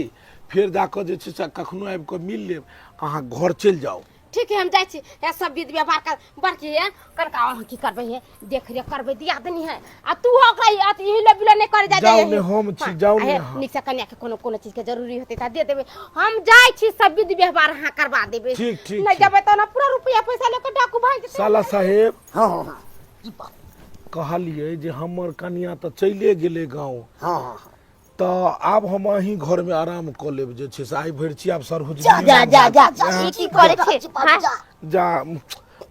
फेर जाकऽ जे छै से कखनो आबि कऽ मिल लेब अहाँ घर चलि जाउ ठीक है हम जाइ छी हे सब विध व्यवहार कर बड़की हे कनका अहाँ की करबै हे देख रेख करबै दियादनी है आ तू ओकरा ई अथी हिले बिले नहि करे जा जाउ ने हम छी, जाउ ने अहाँ। नीक से कन्या के कोनो कोनो चीज के जरूरी होतै तऽ दे देबै हम जाइ छी सब विध व्यवहार अहाँ करवा देबै ठीक, ठीक, नहि ठीक। जेबै तऽ ने पूरा रुपया पैसा लेके डाकू भागि जेतै साला साहेब हँ हँ हँ की बात कहलियै जे हमर कनिया तऽ चलिए गेलै गाँव हँ हँ हँ तऽ आब हम अहीं घरमे आराम कऽ लेब जे छै से आइ भरि छी आब सरहुज जा जा जा जा जा ई की करै छी बाबू, जा जा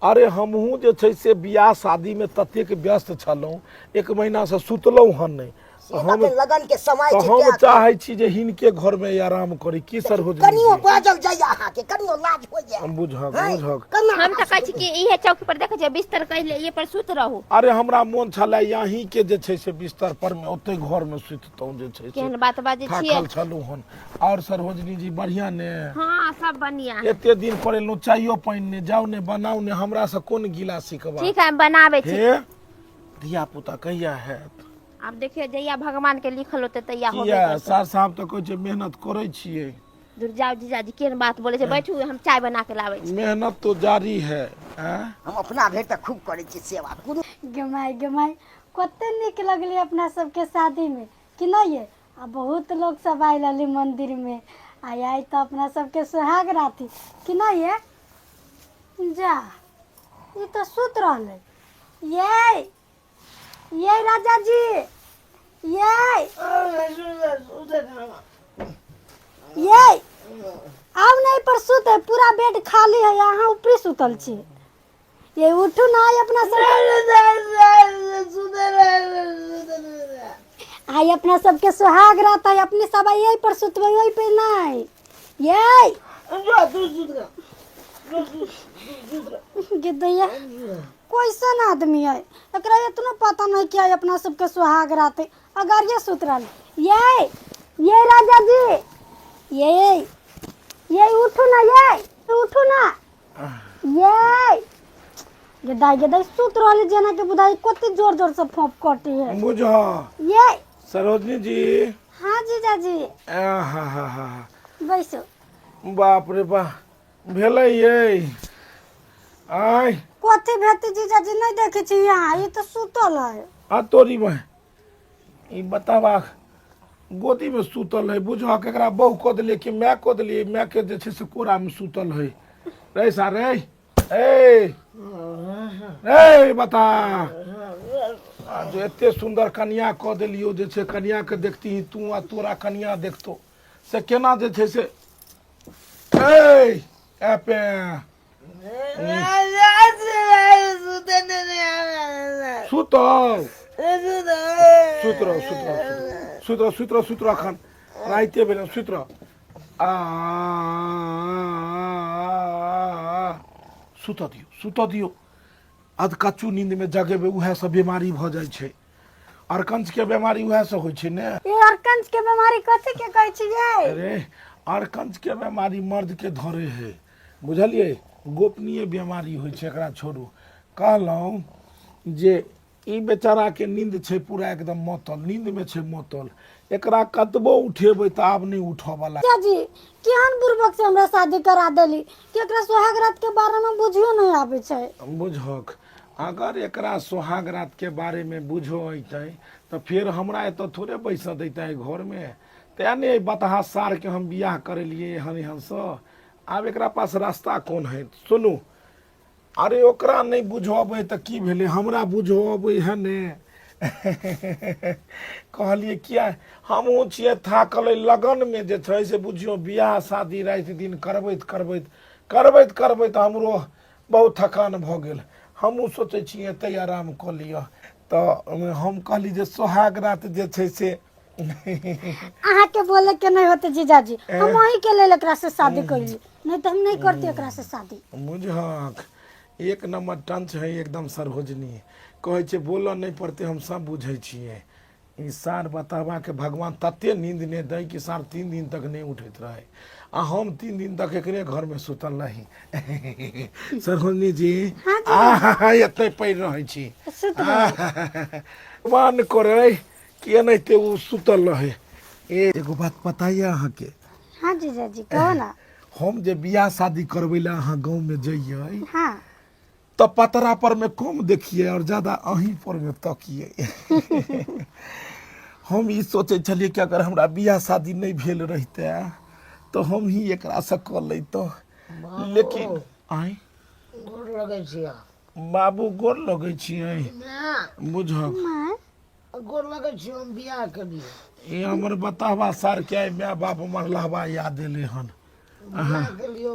अरे हमहूँ जे छै से बियाह शादीमे ततेक व्यस्त छलहुँ एक महीनासँ सुतलहुँ हन नहि से हम तऽ लगन के समय तऽ छै हम क्या चाहै छी जे हिनके घरमे आराम करी की सरहुज कनियो बाजल जाइए अहाँके कनियो लाज होइए बुझक हैं? बुझक कना हम तऽ कहै छी कि इहे चौकी पर देखै छियै बिस्तर कहले इहे पर सुत रहू अरे हमरा मोन छलै यहीं के जे छै से बिस्तर पर मे ओते घर मे सुततहुँ जे छै से केहन बात बाजै छियै थाकल छलहुँ हन आओर सरोजनी जी बढ़िआँ ने हाँ सब बढ़िया एते दिन पर एलहुँ चाइयो पानि ने जाउ ने बनाउ ने हमरा से कोन गिला सिखबा ठीक है हम बनाबै छी हे धिया पुता कहिया हैत आब देखियौ जहिया भगवान के लिखल होतै तहिया होबे किया करतै सार साहब तऽ कहै छै मेहनत करै छियै दूर जाओ जीजाजी केहन बात बोले छै बैठू हम चाय बना के लाबै छी मेहनत तो जारी है आँय? हम अपना भरि तऽ खूब करै छी सेवा कोनो गे माय गे माय कते नीक लगलै अपना सबके शादीमे कि नहि ये आ बहुत लोग सब आयल रहलै मंदिरमे आ आइ तऽ अपना सबके सोहाग राति कि नहि ये जा ई तऽ सुत रहलै ये ये राजा जी ये ये आउ नहीं पर सुत है पूरा बेड खाली है अहाँ ऊपरे सुतल छी ये उठू ना आइ अपना सब आइ अपना सबके सुहाग रात है अपने सब आइ यही पर सुतबै ओहि पे नहीं ये गिदैया कैसन आदमी है एकरा इतना पता नहीं कि आइ अपना सबके सुहाग रात है अगर ये सुत रहल ये ये राजा जी ये ये उठू ना ये उठू ना ये गेदाई गेदाई सुत रहल जेना के बुझाई कते जोर जोर से फोप कटे है बुझ ये सरोजनी जी हाँ जीजाजी आ हा हा हा बैसो बाप रे बा भेलै ये आय कथी भेती जीजाजी नहीं देखे छी यहाँ ई तो सुतल है आ तोरी में ई बताबा गोदी में सुतल है बुझह एकरा बहु कऽ देलियै कि माय कऽ देलियै माय के जे छै से कोरा में सुतल है रे सा रे ए रे बता आ जो एते सुंदर कनिया कऽ देलियो जे छै कनिया के देखती तू आ तोरा कनिया देखतो से केना जे छै से ए एपे सुतल सुति रह सुति रह सुति रह सुति रह सुति रह एखन राइते भेलै सुति रह आ सुतऽ दियौ सुतऽ दियौ अधकच्चू नींदमे जगेबै उएहसँ बीमारी भऽ जाइ छै अरकंचके बीमारी उएहसँ होइ छै ने ये अरकंच के बीमारी कथी के कहै छियै अरे अरकंचके बीमारी मर्दके धरे है बुझलियै गोपनीय बीमारी होइ छै एकरा छोड़ू कहलहुँ जे ई बेचाराके नींद छै पूरा एकदम मतल नींदमे छै मतल एकरा कतबो उठेबै तऽ आब नहि उठऽवला। जीजाजी केहन बुड़बक से हमरा शादी करा देली कि एकरा सुहाग रात के बारे में बुझियो नहीं आबै छै। बुझक अगर एकरा सोहाग रात के बारे में बुझो अइतै तऽ फेर हमरा एतऽ थोड़े बैसऽ दैतै घरमे। तेँ ने एहि बतहा सारके हम बियाह करेलियै एहन एहनसँ। आब एकरा पास रास्ता कोन है? सुनू, अरे ओकरा नहि बुझऽ अबै तऽ की भेलै, हमरा बुझऽ अबै है ने। कहलियै किया हमहूँ छियै थाकल, एहि लगनमे जे छै से बुझियौ बियाह शादी राति दिन करबैत करबैत करबैत करबैत हमरो बहुत थकान भऽ गेल। हमहूँ सोचै छी एतहि आराम कऽ लिअ। तऽ हम कहली जे सोहाग रात जे छै से अहाँ के बोले के नहीं होते जीजाजी, हम वही के लेल एकरा से शादी करली, नहीं तो हम नहीं करती एकरा से शादी। बुझहक एक नंबर टंच है एकदम सरहोजनी। कहै छै बोलऽ नहि पड़तै, हम सब बुझै छियै। ई सार बताबा के भगवान तते नींद नहि दै कि सार 3 दिन तक नहि उठैत रहै, आ हम 3 दिन तक एकरे घर में सुतल रही। सरहोजनी जी आ एते पड़ि रहै छी, भगवान करै कि एनाहिते ओ सुतल रहै। एगो बात पता यऽ अहाँके? हाँ जीजाजी कहो ना। हम जे बियाह शादी करबै लए अहाँ गाँव में जइयै, हाँ, तऽ पतरा पर में कम देखिए और ज्यादा अहीं पर में तकिए। हम ई सोचै छलियै कि अगर हमरा बियाह शादी नहि भेल रहिते तऽ हम ही एकरा से कऽ लैतहुँ, लेकिन आँय गोर लगै छियै बाबू। गोर लगै छियै। बुझक गोर लगै छी, हम बियाह केलियै। ई हमर बताहबा सार के आइ माय बाप मरलहबा याद एलै हन। बियाह केलियो,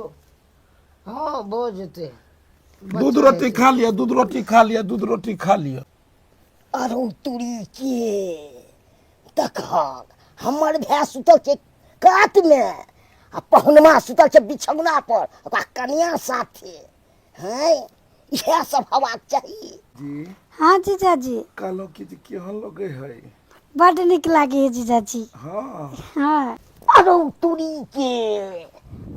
हाँ भऽ जेतै। दूध रोटी खा लिअ, दूध रोटी खा लिअ, दूध रोटी खा लिअ। अरौ तुरी के देखहक, हमर भाय सुतल छै कातमे आ पहुनमा सुतल छै बिछौना पर ओकरा कनिया साथे। हैं, इएह सब हवाक चाही जी। हाँ जीजाजी। कहलहुँ कि जे केहन लगै है? बड नीक लागे है जीजाजी। हाँ। हाँ। अरौ तुरी के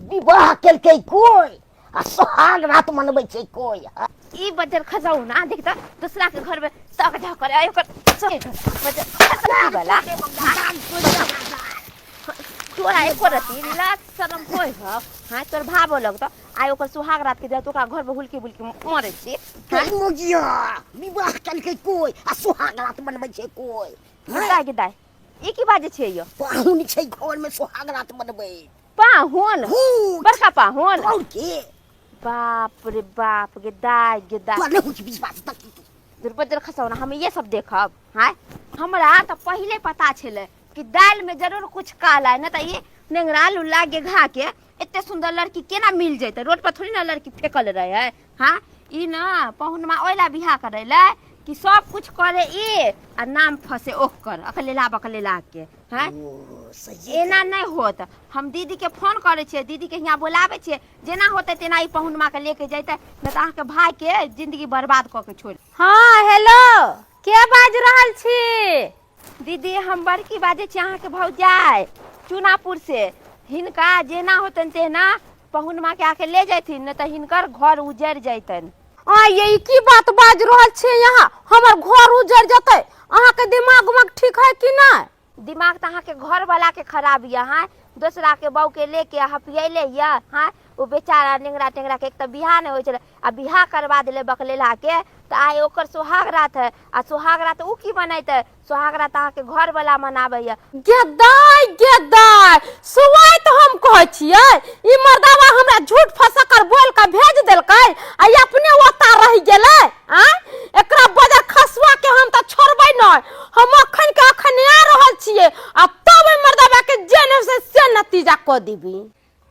विवाह केलकै कोइ आ सोहाग रात मनबै छै कोइ। ई बजर खसाउ ना, देख त दूसरा के घर में तक झक करे आइ ओकर बजर खसाउ वाला। तोरा एको रति लाज शरम होय ह? हाँ तोर भाबो लगतो आइ ओकर सुहाग रात के जाय तो ओकरा घर में हुलकी बुलकी मरे छी। हाँ? मोगिया विवाह केलकै कोइ आ सुहाग रात मनबै छै कोइ। दाय के दाय, ई की बाजै छियै यो? पाहुन छै घर में सुहाग रात मनबै। पाहुन? बड़का पाहुन? और के? बाप रे बाप गे दाय गे दाय। तोरा नहि होइ छै विश्वास तक? दुर्बजर खसौ ना, हम ये सब देखब। हाँ हमरा तऽ पहिले पता छलै कि दालि में जरूर कुछ काला है, ना तऽ ये नेंगरा लुल्ला गे घा के एते सुंदर लड़की केना मिल जैते? रोड पर थोड़ी ना लड़की फेकल रहे है। हाँ ई ना पहुनमा ओइला बियाह करे ला कि सब कुछ करे ई आ नाम फसे ओकर अकलेला बकलेला के। हाँ एना नहीं होत। हम दीदी के फोन करे छियै, दीदी के यहाँ बोलाबै छियै, जेना होतै तेना ई पहुनमा के लेके जैतै, नहीं तऽ अहाँके भाई के जिंदगी बर्बाद कऽ के छोड़। हाँ हेलो, के बाजि रहल छी? दीदी हम बड़की बाजै छी अहाँके भौजाइ चुनापुर से। हिनका जेना होतनि तेना पहुनमा के आके ले जैथिन, नहीं तऽ हिनकर घर उजड़ि जैतनि। आ ये ई की बात बाजि रहल छी यहाँ? हमर घर उजड़ जेतै? अहाँके दिमाग उमाग ठीक है कि नहि? दिमाग तऽ अहाँके घर वाला के खराब यऽ। हाँ दोसरा के बहू के लेके हपियले यऽ। हाँ ओ बेचारा नेंगरा टेंगरा के एक तऽ बियाह नहि होइ छलै आ बियाह करवा देले बकलेला के, तऽ आइ ओकर सोहाग रात है आ सोहाग रात उ की मनेतै? सोहाग रात अहाँके घर वाला मनाबैया। गे दाय गे दाय, सुआइ तऽ हम कहै छियै ई मर्दावा हमरा झूठ फंसा कर बोल के भेज देलकै आ ई अपने ओता रहि गेलै। आँय एकरा बजर खसुआ के हम तऽ छोड़बै नहि, हम अखन के अखन आ रहल छियै आ तब ओहि मर्दावा के जे नहि से से नतीजा कऽ देबी।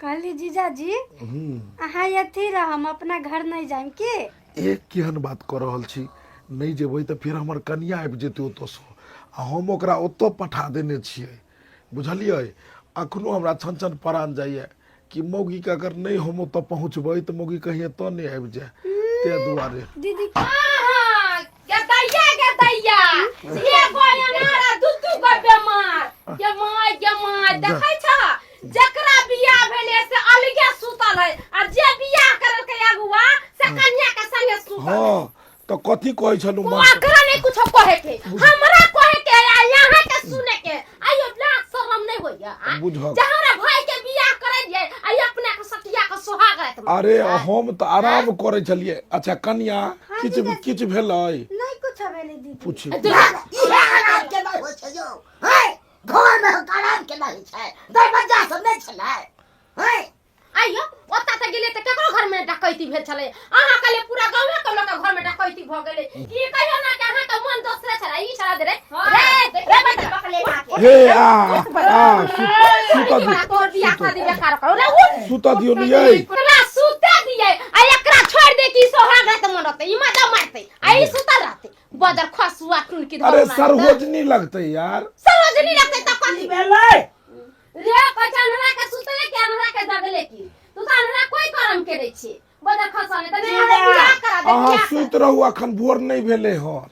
कहली जीजाजी अहाँ अथी रह, हम अपना घर नहीं जाइम की? एक केहन बात कऽ रहल छी? नहि जेबै तऽ फेर हमर कनिया आबि जेतै ओतऽसँ आ हम ओकरा ओतऽ पठा देने छियै, बुझलियै? अखनो हमरा छन छन परान जाइए कि मौगीके अगर नहि हम ओतऽ पहुँचबै तऽ मौगी कहीं एतऽ नहि आबि जाय, ताहि दुआरे। दीदी गे दैया गे दैया, एगो अनार आ दू दू गो बेमार। गे माय गे माय, देखै छह जकरा बियाह भेलै से अलगे सुतल है आ जे बियाह करलकै अगुआ से कन्या के संगे सुतल है। हँ तऽ कथी कहै छलहुँ माँ? ओकरा नहि कुछो कहे के, हमरा कहे के आ यहाँ के सुने के। आइयो ला बुझक। जे हमरा भाई के बियाह करे दिए आ ई अपना के सटिया के सोहाग रात में अरे हम तऽ आराम करै छलियै अच्छा कनिया किछु किछु भेलै नहीं कुछ भेलै दीदी पूछी इहे आराम के नहि होइ छै यौ हैं घर में आराम के नहि होइ छै दरवाजा सब नहि छलै हैं आइयो ओतऽ तऽ गेलियै तऽ केकरो घर में डकैती भेल छलै अहाँ कहलियै पूरा गाँवे के लोक घर में डकैती भऽ गेलै ई कहियो ना कि अहाँ के मन दोसरे छलै ई छलै रे रे रे बता बकले माँ हे आ आ सुत दियौ तोर बियाह शादी बेकार करो रे उठ सुत दियौ ने यै एकरा सुते दियै आ एकरा छोड़ दे कि सोहाग रात मन रहतै ई मजा मारतै आ ई सुतल रहतै बदर खसुआ टुनकी अरे सरहोजनी लगतै यार सरोजनी लगतै तऽ कथी भेलै रे बच्चा अन्हरा के सुतले के अन्हरा के जगले की तू तो अन्हरा कोई करम के रे छी बदर खसने त नहीं हमरा बियाह करा दे अहाँ बियाह सुति रहू अखन भोर नहि भेलै हन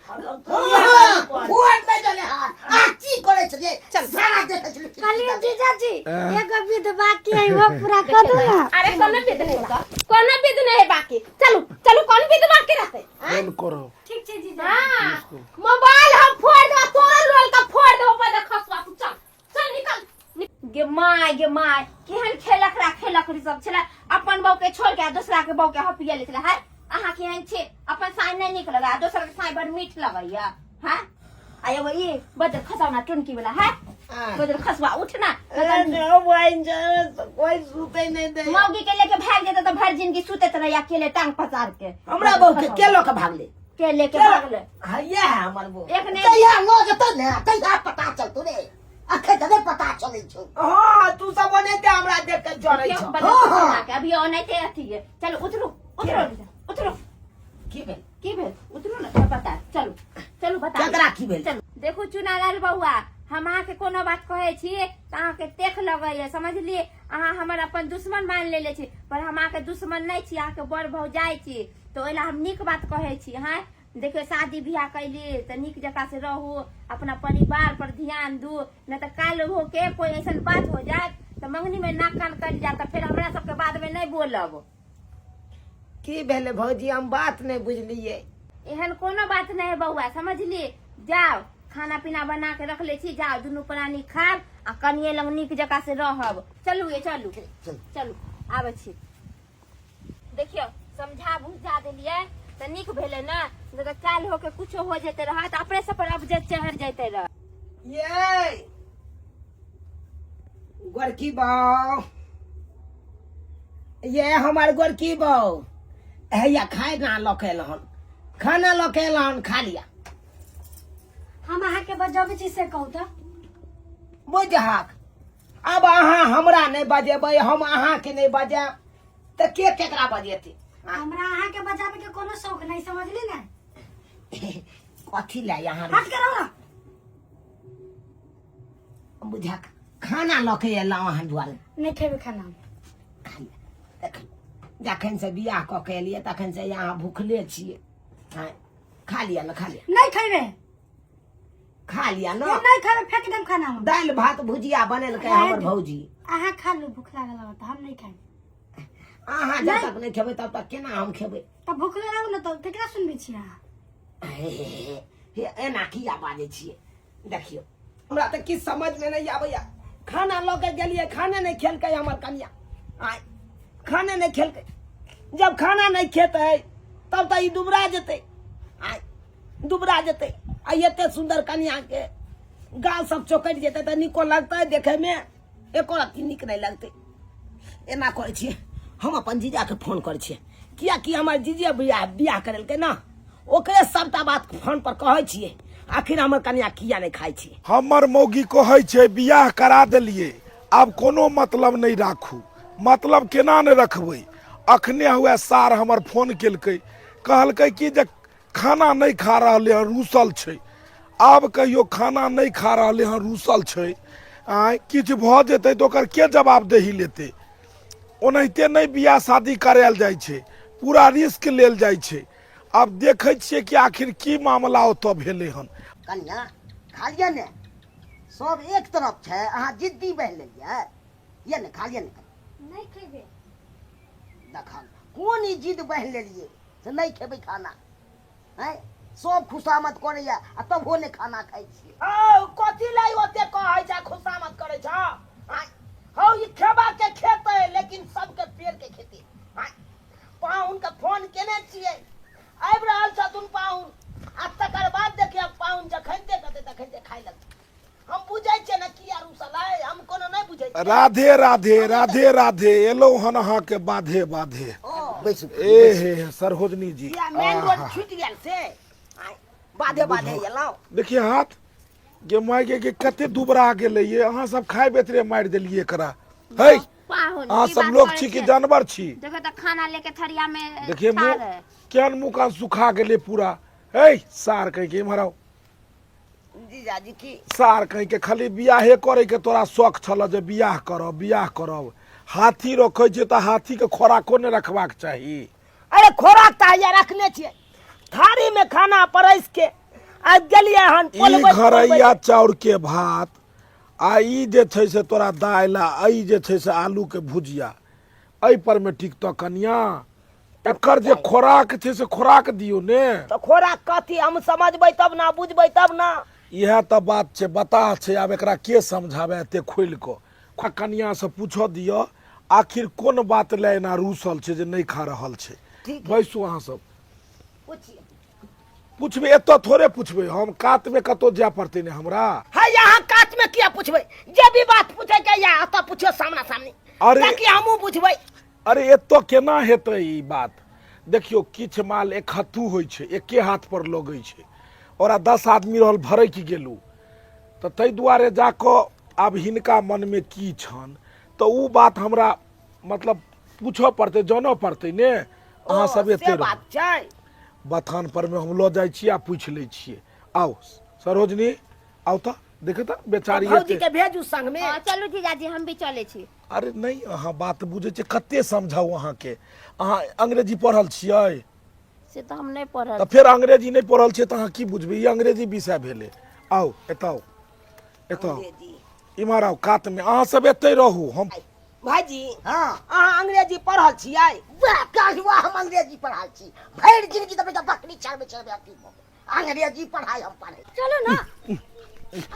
फोन नहि देले हन आ की करै छलियै सारा देखै छलियै कहलियै जीजाजी ऐं। एगो विध बाकी है वो पूरा कर दू ना अरे कोनो विध नहीं बा कोनो विध नहीं है बाकी चलू चलू कौन विध बाकी रहते फोन करो ठीक छै जीजा हां मोबाइल हम फोड़ देबो तोरा रोल का फोड़ देबो बदर खसवा तू चल चल निकल गे my गे माय केहन खेलकरा खेलकरी सब छलै अपन बहू के छोड़ के आ दोसरा के बहू के हपिया ले छलै है अहाँ केहन छी अपन साई नहि नीक लगैया आ दोसर के साई बड़ मीठ लगैया हैं आ एगो ई बदर खसौना टुनकी वाला है बदर खसवा उठ ना कोई सुते नहीं दे मौगी के लेके भाग जेतै तऽ भरि जिंदगी सुतैत रही अकेले टांग पसार के हमरा बहू के के लऽ के भागले के लेके भागले हैया है हमर बहू एक ने कहिया लऽ जेतौ ने कहिया पता चलतौ रे अखन तऽ नहि पता चलै छौ हाँ तू सब ओनाहिते हमरा देख के जरै क्यों छौ बदर खसौना के अभी ओनाहिते अथी है चलो उतरू उतरू उतरू की भेल की भेल उतरू ने बता चलू चलू बता केकरा की भेल चलू देखू चुनालाल बौआ हम अहाँके कोनो बात कहै छी तऽ अहाँके तेख लगैया समझलियै अहाँ हमर अपन दुश्मन मानि लेले छी पर हम अहाँके दुश्मन नहि छी अहाँके बड़ भौजाइ छी तऽ ओहि लए हम नीक बात कहै छी हँ देखियौ शादी बियाह कैली तऽ नीक जकाँ से रहू अपना परिवार पर ध्यान दू नहि तऽ काल्हि होके कोई ऐसन बात हो जायत तऽ मंगनी में नाक कान कटि जायत तऽ फेर हमरा सबके बाद में नहि बोलब की भेलै भौजी हम बात नहि बुझलियै एहन कोनो बात नहि है बौआ समझली जाओ खाना पीना बना के रख ले छी जाओ दुनू प्राणी खाब आ कनिये लग नीक जकाँ से रहब चलू ये चलू चलू आबै छी देखियौ समझा बुझा देलियै तऽ नीक भेलै ने नहि तऽ काल्हि होके कुछो हो जेते रहत अपने सब पर अबजत चढ़ जैते रह ये गोरकी बाऊ ये हमार गोरकी बाऊ हैया खाय ना लऽ के एलहन खाना लऽ के एलहन खा लिया हम अहाँके बजबै छी से कहू तऽ बुझहक आब अहाँ हमरा नहि बजेबै हम अहाँके नहि बजायब तऽ के केकरा बजेतै हमरा अहाँके बजाबै के कोनो शौक नहीं समझली ने कथी लए अहाँ हट करो ना बुझक खाना लऽ के एलहुँ अहाँ दुआरे नहीं खेबै खाना हम। खा लिअ। देख जखन से बियाह कऽ के एलियै तखन से अहाँ भूखले छियै आँय, खा लिअ ने खा लिअ नहीं खेबै खा लिअ ने नहीं खेबै फेंक देब खाना हम दालि भात भुजिया बनेलकै हमर भौजी अहाँ खा लू भूख लागल होत हम नहीं खाएब अहाँ जब तक नहि खेबै तब तक केना हम खेबै तऽ भूखले रहू ने तऽ केकरा सुनबै छी अहाँ हे हे हे हे एना किया बाजै छियै देखियौ हमरा तऽ किछु समझमे नहि आबैया खाना लऽ के गेलियै खाने नहि खेलकै हमर कनिया आय खाने नहि खेलकै जब खाना नहि खेतै तब तऽ ई दुबरा जेतै आय दुबरा जेतै आ एते सुन्दर कनियाके गाल सब चौकटि जेतै तऽ नीको लगतै देखैमे एको रत्ती नीक नहि लगतै एना करै छियै हम अपन जीजाके फोन करै छियै कियाकि हमर जीजे बियाह बियाह करेलकै ने ओकरे सबटा बात फोन पर कहै छियै आखिर हमर कनिया किया नहि खाइ छै हमर मौगी कहै छै बियाह करा देलियै आब कोनो मतलब नहि राखू मतलब केना नहि रखबै अखने हुए सार हमर फोन केलकै कहलकै कि जे खाना नहि खा रहलै हँ रूसल छै आब कहियो खाना नहि खा रहलै हँ रूसल छै आँय किछु भऽ जेतै तऽ ओकर के जवाबदेही लेतै ओनाहिते नहि बियाह शादी करायल जाइ छै पूरा रिस्क लेल जाइ छै आब देखै छियै कि आखिर की मामला ओतऽ भेलै हन कनिया खा लिअ ने सब एक तरफ छै अहाँ जिद्दी बनि लेलियै ये ने खा लिअ ने नहीं खेबै देखल कोन ई जिद बनि लेलियै से नहि खेबै खाना हैं सब खुशामद करैया आ तबो नहि खाना खाइ छियै औ कथी लै ओते कहै छै खुशामद करै छ आँय, हौ ई खेबा के खेत है लेकिन सबके पेड़ के खेती। हाँ, पाहुन के फोन केने छियै, आबि रहल छथुन पाहुन, आ तकर बाद देखिए पाहुन जखन देखते तखन खाय लगतै। हम बुझै छियै ने किया रुसलै, हम कोनो नहि बुझै छियै। राधे राधे राधे राधे, एलहुँ हन अहाँके बाधे बाधे। बैसू। ए हे हे सरहोजनी जी, किया मेन रोड छूटि गेल से आँय, बाधे बाधे एलहुँ। देखिए हाथ गे माय गे के कते दुबरा गेलै ये, अहाँ सब खाय बेतरे मारि देलियै एकरा। है पाहुन अहाँ की सब बात लोग करै छी कि छियै? जानवर छी? देखो तऽ खाना लेके थरिया में देखिए ठाढ़ मुँह है। केहन मुँह कान सुखा गेलै पूरा। है सार कहि के इम्हर आउ। जीजाजी की सार कहि के खाली बियाहे करे के तोरा शौक छल जे बियाह करब बियाह करब। हाथी रखै छै तऽ हाथी के खोराको नहि रखबाक चाही। अरे खोराक तऽ हैया रखने छियै, थारी में खाना परसि के आबि गेलियै हन। ई पोलबैत घरैया चाउर के भात आ ई जे छै से तोरा दालि आ ई जे छै से आलू के भुजिया, एहि पर में टिकतऽ कनिया? एकर जे खोराक छै से खोराक दियौ ने। तऽ खोराक कथी हम समझबै तब ना, बुझबै तब ना। इएह तऽ बात छै, बताह छै। आब एकरा के समझाबै एते खोलि कऽ? कनिया से पूछऽ दिअ आखिर कोन बात लए एना रूसल छै जे नहि खा रहल छै। ठीक। बैसू अहाँ सब। पूछिए। पूछबै एतऽ थोड़े पूछबै, हम कातमे कतौ जाय पड़तै ने हमरा। है यहाँ कात में किया पूछबै? जे भी बात पूछे के या एतऽ पूछियो सामना सामनी। अरे ताकि हमहूँ बुझबै। अरे एतऽ केना हेतै ई बात? देखियौ किछु माल एकहत्थू होइ छै, एके हाथ पर लगै छै, ओकरा 10 आदमी रहल भरकि गेलू। तऽ ताहि दुआरे जाकऽ आब हिनका मनमे की छनि तऽ ओ बात हमरा मतलब पूछऽ पड़तै, जानऽ पड़तै ने। अहाँ सब से एते रहू। बात छै। बथान पर मे हम लऽ जाइ छियै आ पूछि लै छियै। आउ सरोजनी आउ तऽ देखे तऽ बेचारी भौजी एते के भेजू संग में। हाँ, चलू जीजाजी हम भी चलै छी। अरे नहीं अहाँ बात बुझै छियै, कते समझाउ अहाँके। अहाँ अंग्रेजी पढ़ल छियै? से तऽ हम नहि पढ़ल। तऽ फेर अंग्रेजी नहि पढ़ल छियै तऽ अहाँ की बुझबै? ई अंग्रेजी विषय भेलै। आउ एतऽ आउ, एतऽ आउ, अंग्रेजी। इम्हर आउ कातमे। अहाँ सब एतै रहू। हम भाईजी हाँ। अहाँ अंग्रेजी पढ़ल छियै? वाह काज वाह, हम अंग्रेजी पढ़ल छी। भरि जिंदगी तऽ बेटा बकरी चरबै चरबै अथी भऽ गेल। अंग्रेजी पढ़ाई हम पढ़े। चलो ना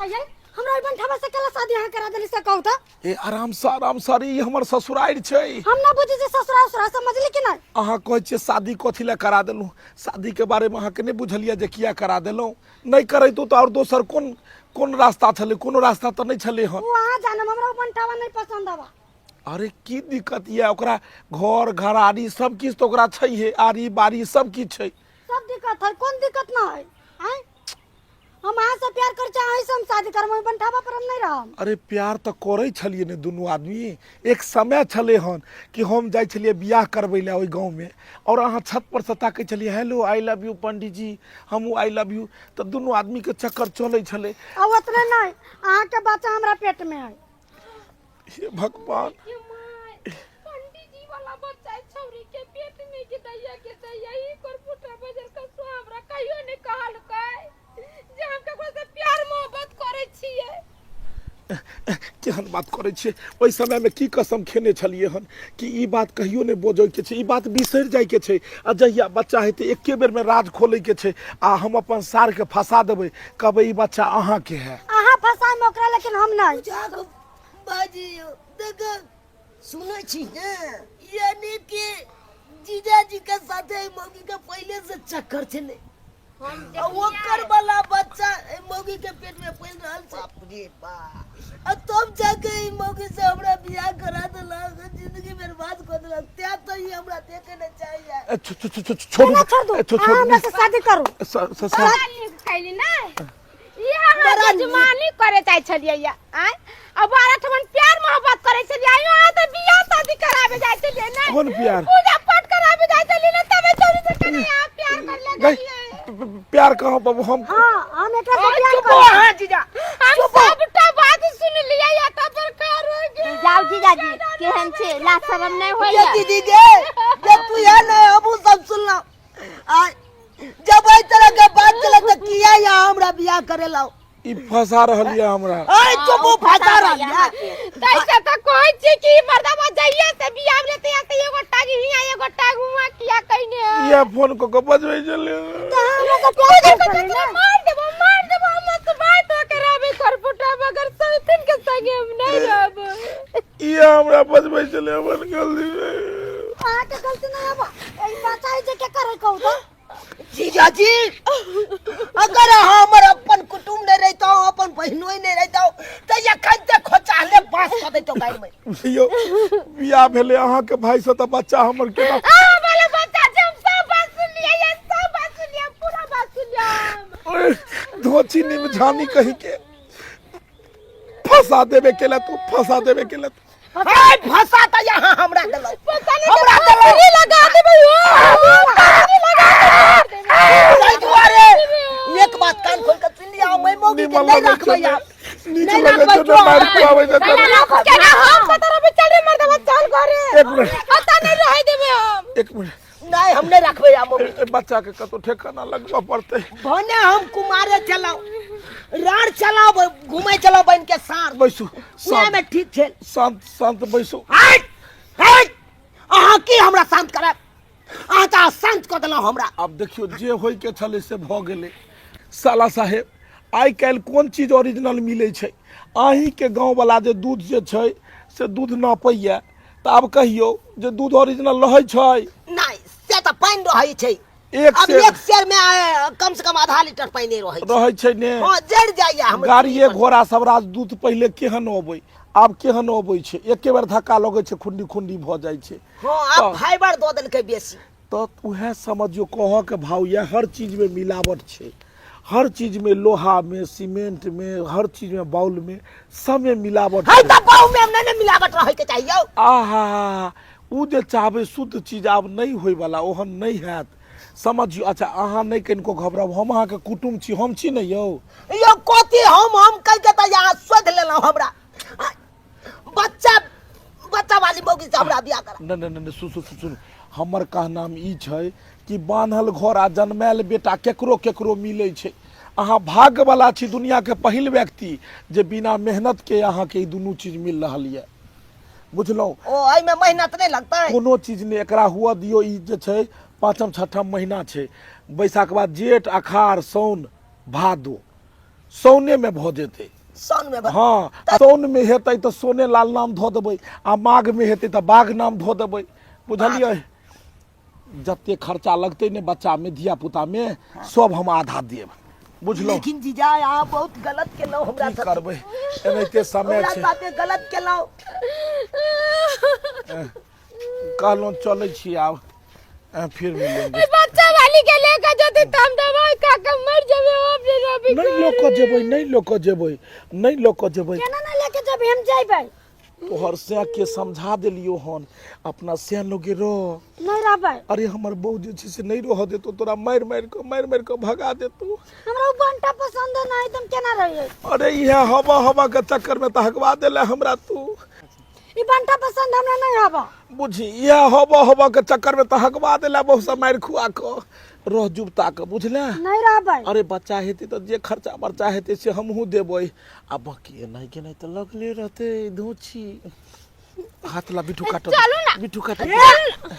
आइए, हमरा ओहि बंठावा से केला शादी अहाँ करा देली से कहू तऽ। ए आराम से आराम से, अरे ई हमर ससुरारि छै। हम ना बुझै छी ससुराल उसुराल, समझली कि नहीं? अहाँ कहै छियै शादी कथी लए करा देलहुँ? शादी के बारे में अहाँके नहि बुझलियै जे किया करा देलहुँ? नहि करैतहुँ तऽ आओर दोसर कोन कोन रास्ता छलै? कोनो रास्ता तऽ नहि छलै हन। ओ अहाँ जानब, हमरा ओ बंठावा नहीं पसंद आवा। अरे की दिक्कत यऽ ओकरा? घर घरारी सब किछु तऽ ओकरा छैहे, आरी बारी सब किछु छै। सब दिक्कत है, कोन दिक्कत ना है? आँय हम अहाँ से प्यार कर चाहे से हम शादी करब, ओहि बंठावा पर हम नहीं रहब। अरे प्यार तऽ करै छलियै ने दुनू आदमी। एक समय छलै हन कि हम जाइ छलियै बियाह करबै लए ओहि गाँवमे और अहाँ छत पर से ताकै छलियै, हेलो I love you पंडीजी, हमहूँ I love you, तऽ दुनू आदमीके चक्कर चलै छलै। आ ओतने नहीं, अहाँ के बच्चा हमरा पेट में है। हे भगवान। के my, पंडीजी वाला बच्चा छौरी के पेट में के दैया के दैया। ई करपुटा बजर कसो हमरा कहियो नहीं कहलकै जे हम ककरो से प्यार मोहब्बत करै छियै। केहन बात करै छियै? ओहि समयमे की कसम खेने छलियै हन कि ई बात कहियो नहि बजैके छै, ई बात बिसरि जाइके छै, आ जहिया बच्चा हेतै एके बेरमे राज खोलैके छै आ हम अपन सारके फंसा देबै, कहबै ई बच्चा अहाँके है। अहाँ फंसाइम ओकरा लेकिन हम नहीं। जागो बाजी यौ, देखो सुनै छी ने, यानी कि जीजाजी के साथे मौगी के पहले से चक्कर छलै, आ ओकर वाला बच्चा एहि मौगी के पेट में पल रहल छै। बाप रे बाप। आ तब जाके ई मौगी से हमरा बियाह करा देलक, जिंदगी बर्बाद कर देलक। तें तो ई हमरा देखे ने चाहिए। ए, छो- छो- छो- छो- छोड़ू ना छोड़ दू, ए, छो- अहाँ छोड़ू हमरा से शादी करू। स- स- बड़ा नीक कैली ने ई, अहाँ जजमानी करे चाहे छलियै या आँय, आ बारह ठमन प्यार मोहब्बत करे छलियै, आइयो अहाँ तऽ बियाह शादी कराबे जाइ छलियै ने? कोन प्यार? पूजा पाठ कराबे जाइ छलियै ने, तबे चोरी से केना अहाँ प्यार कर ले गई, गेलियै? प्यार कहाँ बाबू हम? हाँ हम एकरा से प्यार चुप करब। अहाँ जीजा, हम सबटा बात सुन लियै, एतऽ पर कार हो गेल। जाउ जीजाजी, केहन छै लाज शरम नहि ये होइया? दीदी गे, जब तू यहाँ नहीं हमहूँ सब सुनलहुँ। आ जब एहि तरह के बात चले तऽ किया यहाँ हमरा बियाह करे लाओ? ई फंसा रहल यऽ हमरा। अरे चुप, ओ फंसा रहल यऽ। तैसे तऽ कहै छी कि मर्दवा जहिया से बियाह भेलै तहिया से एगो टांग हियां एगो टांग हुआं किया कइने है? इएह फोन कऽ के बजबै छलै। तऽ अहाँ हमरा से प्यार पूजा करै कऽ छलियै तोरा ने? मार देबो, मार देबो, हम सुबाय तो के रहबे करपुटा, मगर सौतिन के संगे हम नहीं रहबो। ई हमरा बजबै छलै, हमर गलती नहि। अहाँके गलती नहीं अब ई बच्चा है जे के करे कहू तो। जीजाजी, अगर अहाँ हमर अपन कुटुम्ब नहि रहितौ, अपन बहिनोइ नहि रहितौ, तऽ एखन तक खोचाहले बाँस कऽ दैतौ गाड़ि में। यौ, बियाह भेलै अहाँके भाई से तऽ बच्चा हमर केना? अहाँ वाला बच्चा छै, हम सब बात सुनलियै ये, सब बात सुनलियै, पूरा बात सुनलियै हम। ओए, धोची निमझानी कही के फंसा देबे केला तू, फंसा देबे केला तू। ए, फंसा तऽ यहाँ हमरा देलौ, पता नहीं हमरा देलौ। फांसी लगा देबै हो, फांसी लगा देबै। ताहि दुआरे एक बात कान खोल के सुन लिया, हम एहि मौगी के निमन नहि लगै राखबै छै आब। नीक नहि लगै राखबै छै जो। मारि खुआबै छै। केना हम कतऽ रहबै? चल रे मर्दवा, चल घरे। एक मिनट। पता नहीं रहै देबै हम। एक मिनट। नहि, हम नहि राखबै आब मौगी के। ए, बच्चा के कतौ ठेकाना लगबऽ पड़तै। भने हम कुमारे चलाउ, राड़ चलाउ, घुमै चलाउ बन के सार। बैसू। उएह में ठीक छै। शांत शांत बैसू। हट हट, अहाँ की हमरा शांत करब? अहाँ तऽ शांत कऽ देलहुँ हमरा। आब देखियौ, जे होय के छलै से भऽ गेलै। साला साहेब, आइ काल्हि कोन चीज ओरिजिनल मिलै छै? अहीँके गाँववला जे दूध जे छै से दूध नापैए तऽ आब कहियौ जे दूध ओरिजिनल रहै छै? नहि, से तऽ पानि रहै छै। एक अब सेर एक सेर में कम से कम आधा लीटर पानि रहै छै। रहै छै ने? हँ, जरि जाइए हमर। गाड़िए घोड़ा सब राजदूत पहिले केहन अबै, आब केहन अबै छै? एके बेर धक्का लगै छै, खुंडी खुंडी भऽ जाइ छै। हँ, आब फाइबर दऽ देलकै बेसी। तऽ उएह समझियौ, कहऽके भाव यऽ, हर चीजमे मिलावट छै, हर चीजमे, लोहामे, सीमेंटमे, हर चीजमे, बाउलमे, सबमे मिलावट है छै। तऽ बाउ में नहि ने मिलावट रहै के चाहिए यौ। आहा, ओ जे चाहबै शुद्ध चीज आब नहि होइवला, ओहन नहि हैत, समझियौ। अच्छा, अहाँ नहि कनिको घबराउ, हम अहाँके कुटुम्ब छी, हम छी ने यौ। यौ, कथी हम कहि के तऽ यहाँ शोध लेलहुँ हमरा। बच्चा बच्चा वाली मौगी से हमरा बियाह करा। नहि नहि नहि, सुन सुन सुन, हमर कहनाम ई छै कि बान्हल घर आ जन्मायल बेटा केकरो केकरो मिलै छै। अहाँ भाग्यवला छी, दुनियाके पहिल व्यक्ति जे बिना मेहनतके अहाँके ई दुनू चीज मिल रहल यऽ, बुझलहुँ? ओ एहिमे मेहनत नहि लगतै? कोनो चीज नहि। एकरा हुअ दियौ। ई जे छै पाँचम छठम महीना छै, बैसाख बाद जेठ, अखाड़, साउन, भादो, साउनेमे भऽ जेतै। साउन में? हँ, साउन में हेतै तऽ सोने लाल नाम धऽ देबै आ माघ में हेतै तऽ बाघ नाम धऽ देबै, बुझलियै? जते खर्चा लगतै ने बच्चा में, धिया पुता में, सब हम आधा देब, बुझलहुँ? लेकिन जीजा, अहाँ बहुत गलत केलहुँ हमरा की साथे। करबै, एनाहिते समय हमरा छै। साथे गलत केलहुँ। कहलहुँ, चलै छी आब, फिर मिलेंगे। बच्चा वाली के लेके जते त हम दवाई खा के मर जेबे अपने रवि। नहि लऽ कऽ जेबै, नहि लऽ कऽ जेबै, नहि लऽ कऽ जेबै। केना नहीं लेके जेबै? हम जेबै। तोहर सै के समझा देलियो हन, अपना सै लगे रह। नहीं रहबै। अरे, हमर बहू जे छै से नहि रहऽ देतो तोरा, मारि मारि कऽ, मारि मारि कऽ भगा देतो। हमरा उ बंटा पसंद नहीं त हम केना रहिए? अरे, इएह हवा हवा के चक्कर में तऽ हगवा देले हमरा तू। ई बंटा पसंद हमरा नहीं हवा। बुझी, इएह हवा हवा के चक्कर में तऽ हगवा देले बहुत से मारि खुआ कऽ। रह जुबता कऽ, बुझले? नहीं रहबै। अरे, बच्चा हेतै तऽ जे खर्चा बर्चा हेतै से हमहूँ देबै, आ बाकी एनाइ गेनाइ तऽ लगले रहतै। धोची हाथ ला, बिट्ठू काटऽ दे। चलू ना। बिट्ठू काटऽ दे।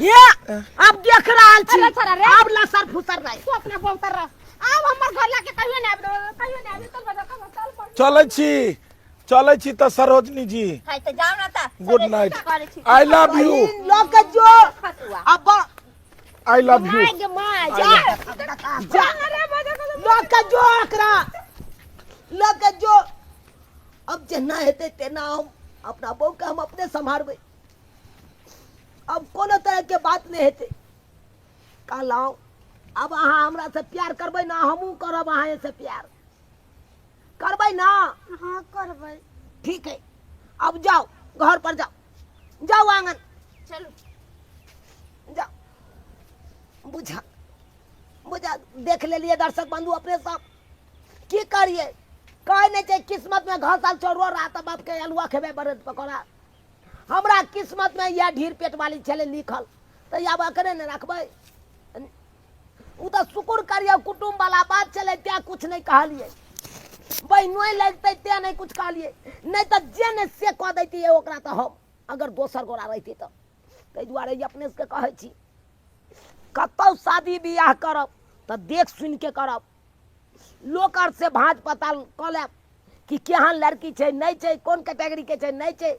हे, आब देख रहल छी। अरे छोड़ा रे। आब लसर फुसर नहीं। तू अपना बहुतर रह, आब हमर घर लाके कहियो नहीं आबि, कहियो नहीं आबि। चल बजा, चल चल। चलै छी, चलै छी तऽ सरोजनी जी। है तऽ जाउ ना तऽ। Good night. करै छी। I love you. बहिन लऽ के जो। खसुआ। अब I love you. My गे my, जा। जा, लऽ के जो, एकरा लऽ के जो। अब जेना हेतै तेना हम अपना बहू के हम अपने सम्हारबै। अब कोनो तरह के बात नहि हेतै। कहलहुँ, अब अहाँ हमरा से प्यार करबै ना? हमहूँ करब अहाँ से प्यार। करबै ना? हाँ, करबै। ठीक है, अब जाओ, घर पर जाओ, जाओ आंगन। चलू। जाओ। बुझा बुझा, देख लेलिए दर्शक बंधु अपने सब। की करिए, कहै नहि छै किस्मत में घसल चोरो रात बाप के अलुआ खेबै बड़े पकौड़ा। हमरा किस्मत में यह ढीर पेट वाली छलै लिखल, तऽ आब एकरे ने रखबै। ओ तऽ शुक्र करियौ, कुटुम्ब वाला बात छलै तें कुछ नहि कहलियै, बहिनोइ लगतै तें नहि कुछ कहलियै, नहि तऽ जे नहि से कऽ दैतियै ओकरा तऽ हम, अगर दोसर गोरा रहितै तऽ। ताहि दुआरे ई अपने सबके कहै छी, कतहु शादी बियाह करब तऽ देख सुनिके करब, लोक आर से भाँज पताल कऽ लेब कि केहन लड़की छै, नहि छै, कोन कैटेगरीके छै, नहि छै।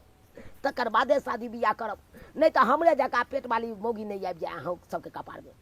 तकर बादे शादी बियाह करब, नहि तऽ हमरे जकाँ पेट वाली मौगी नहि आबि जाय अहाँ सबके कपारमे।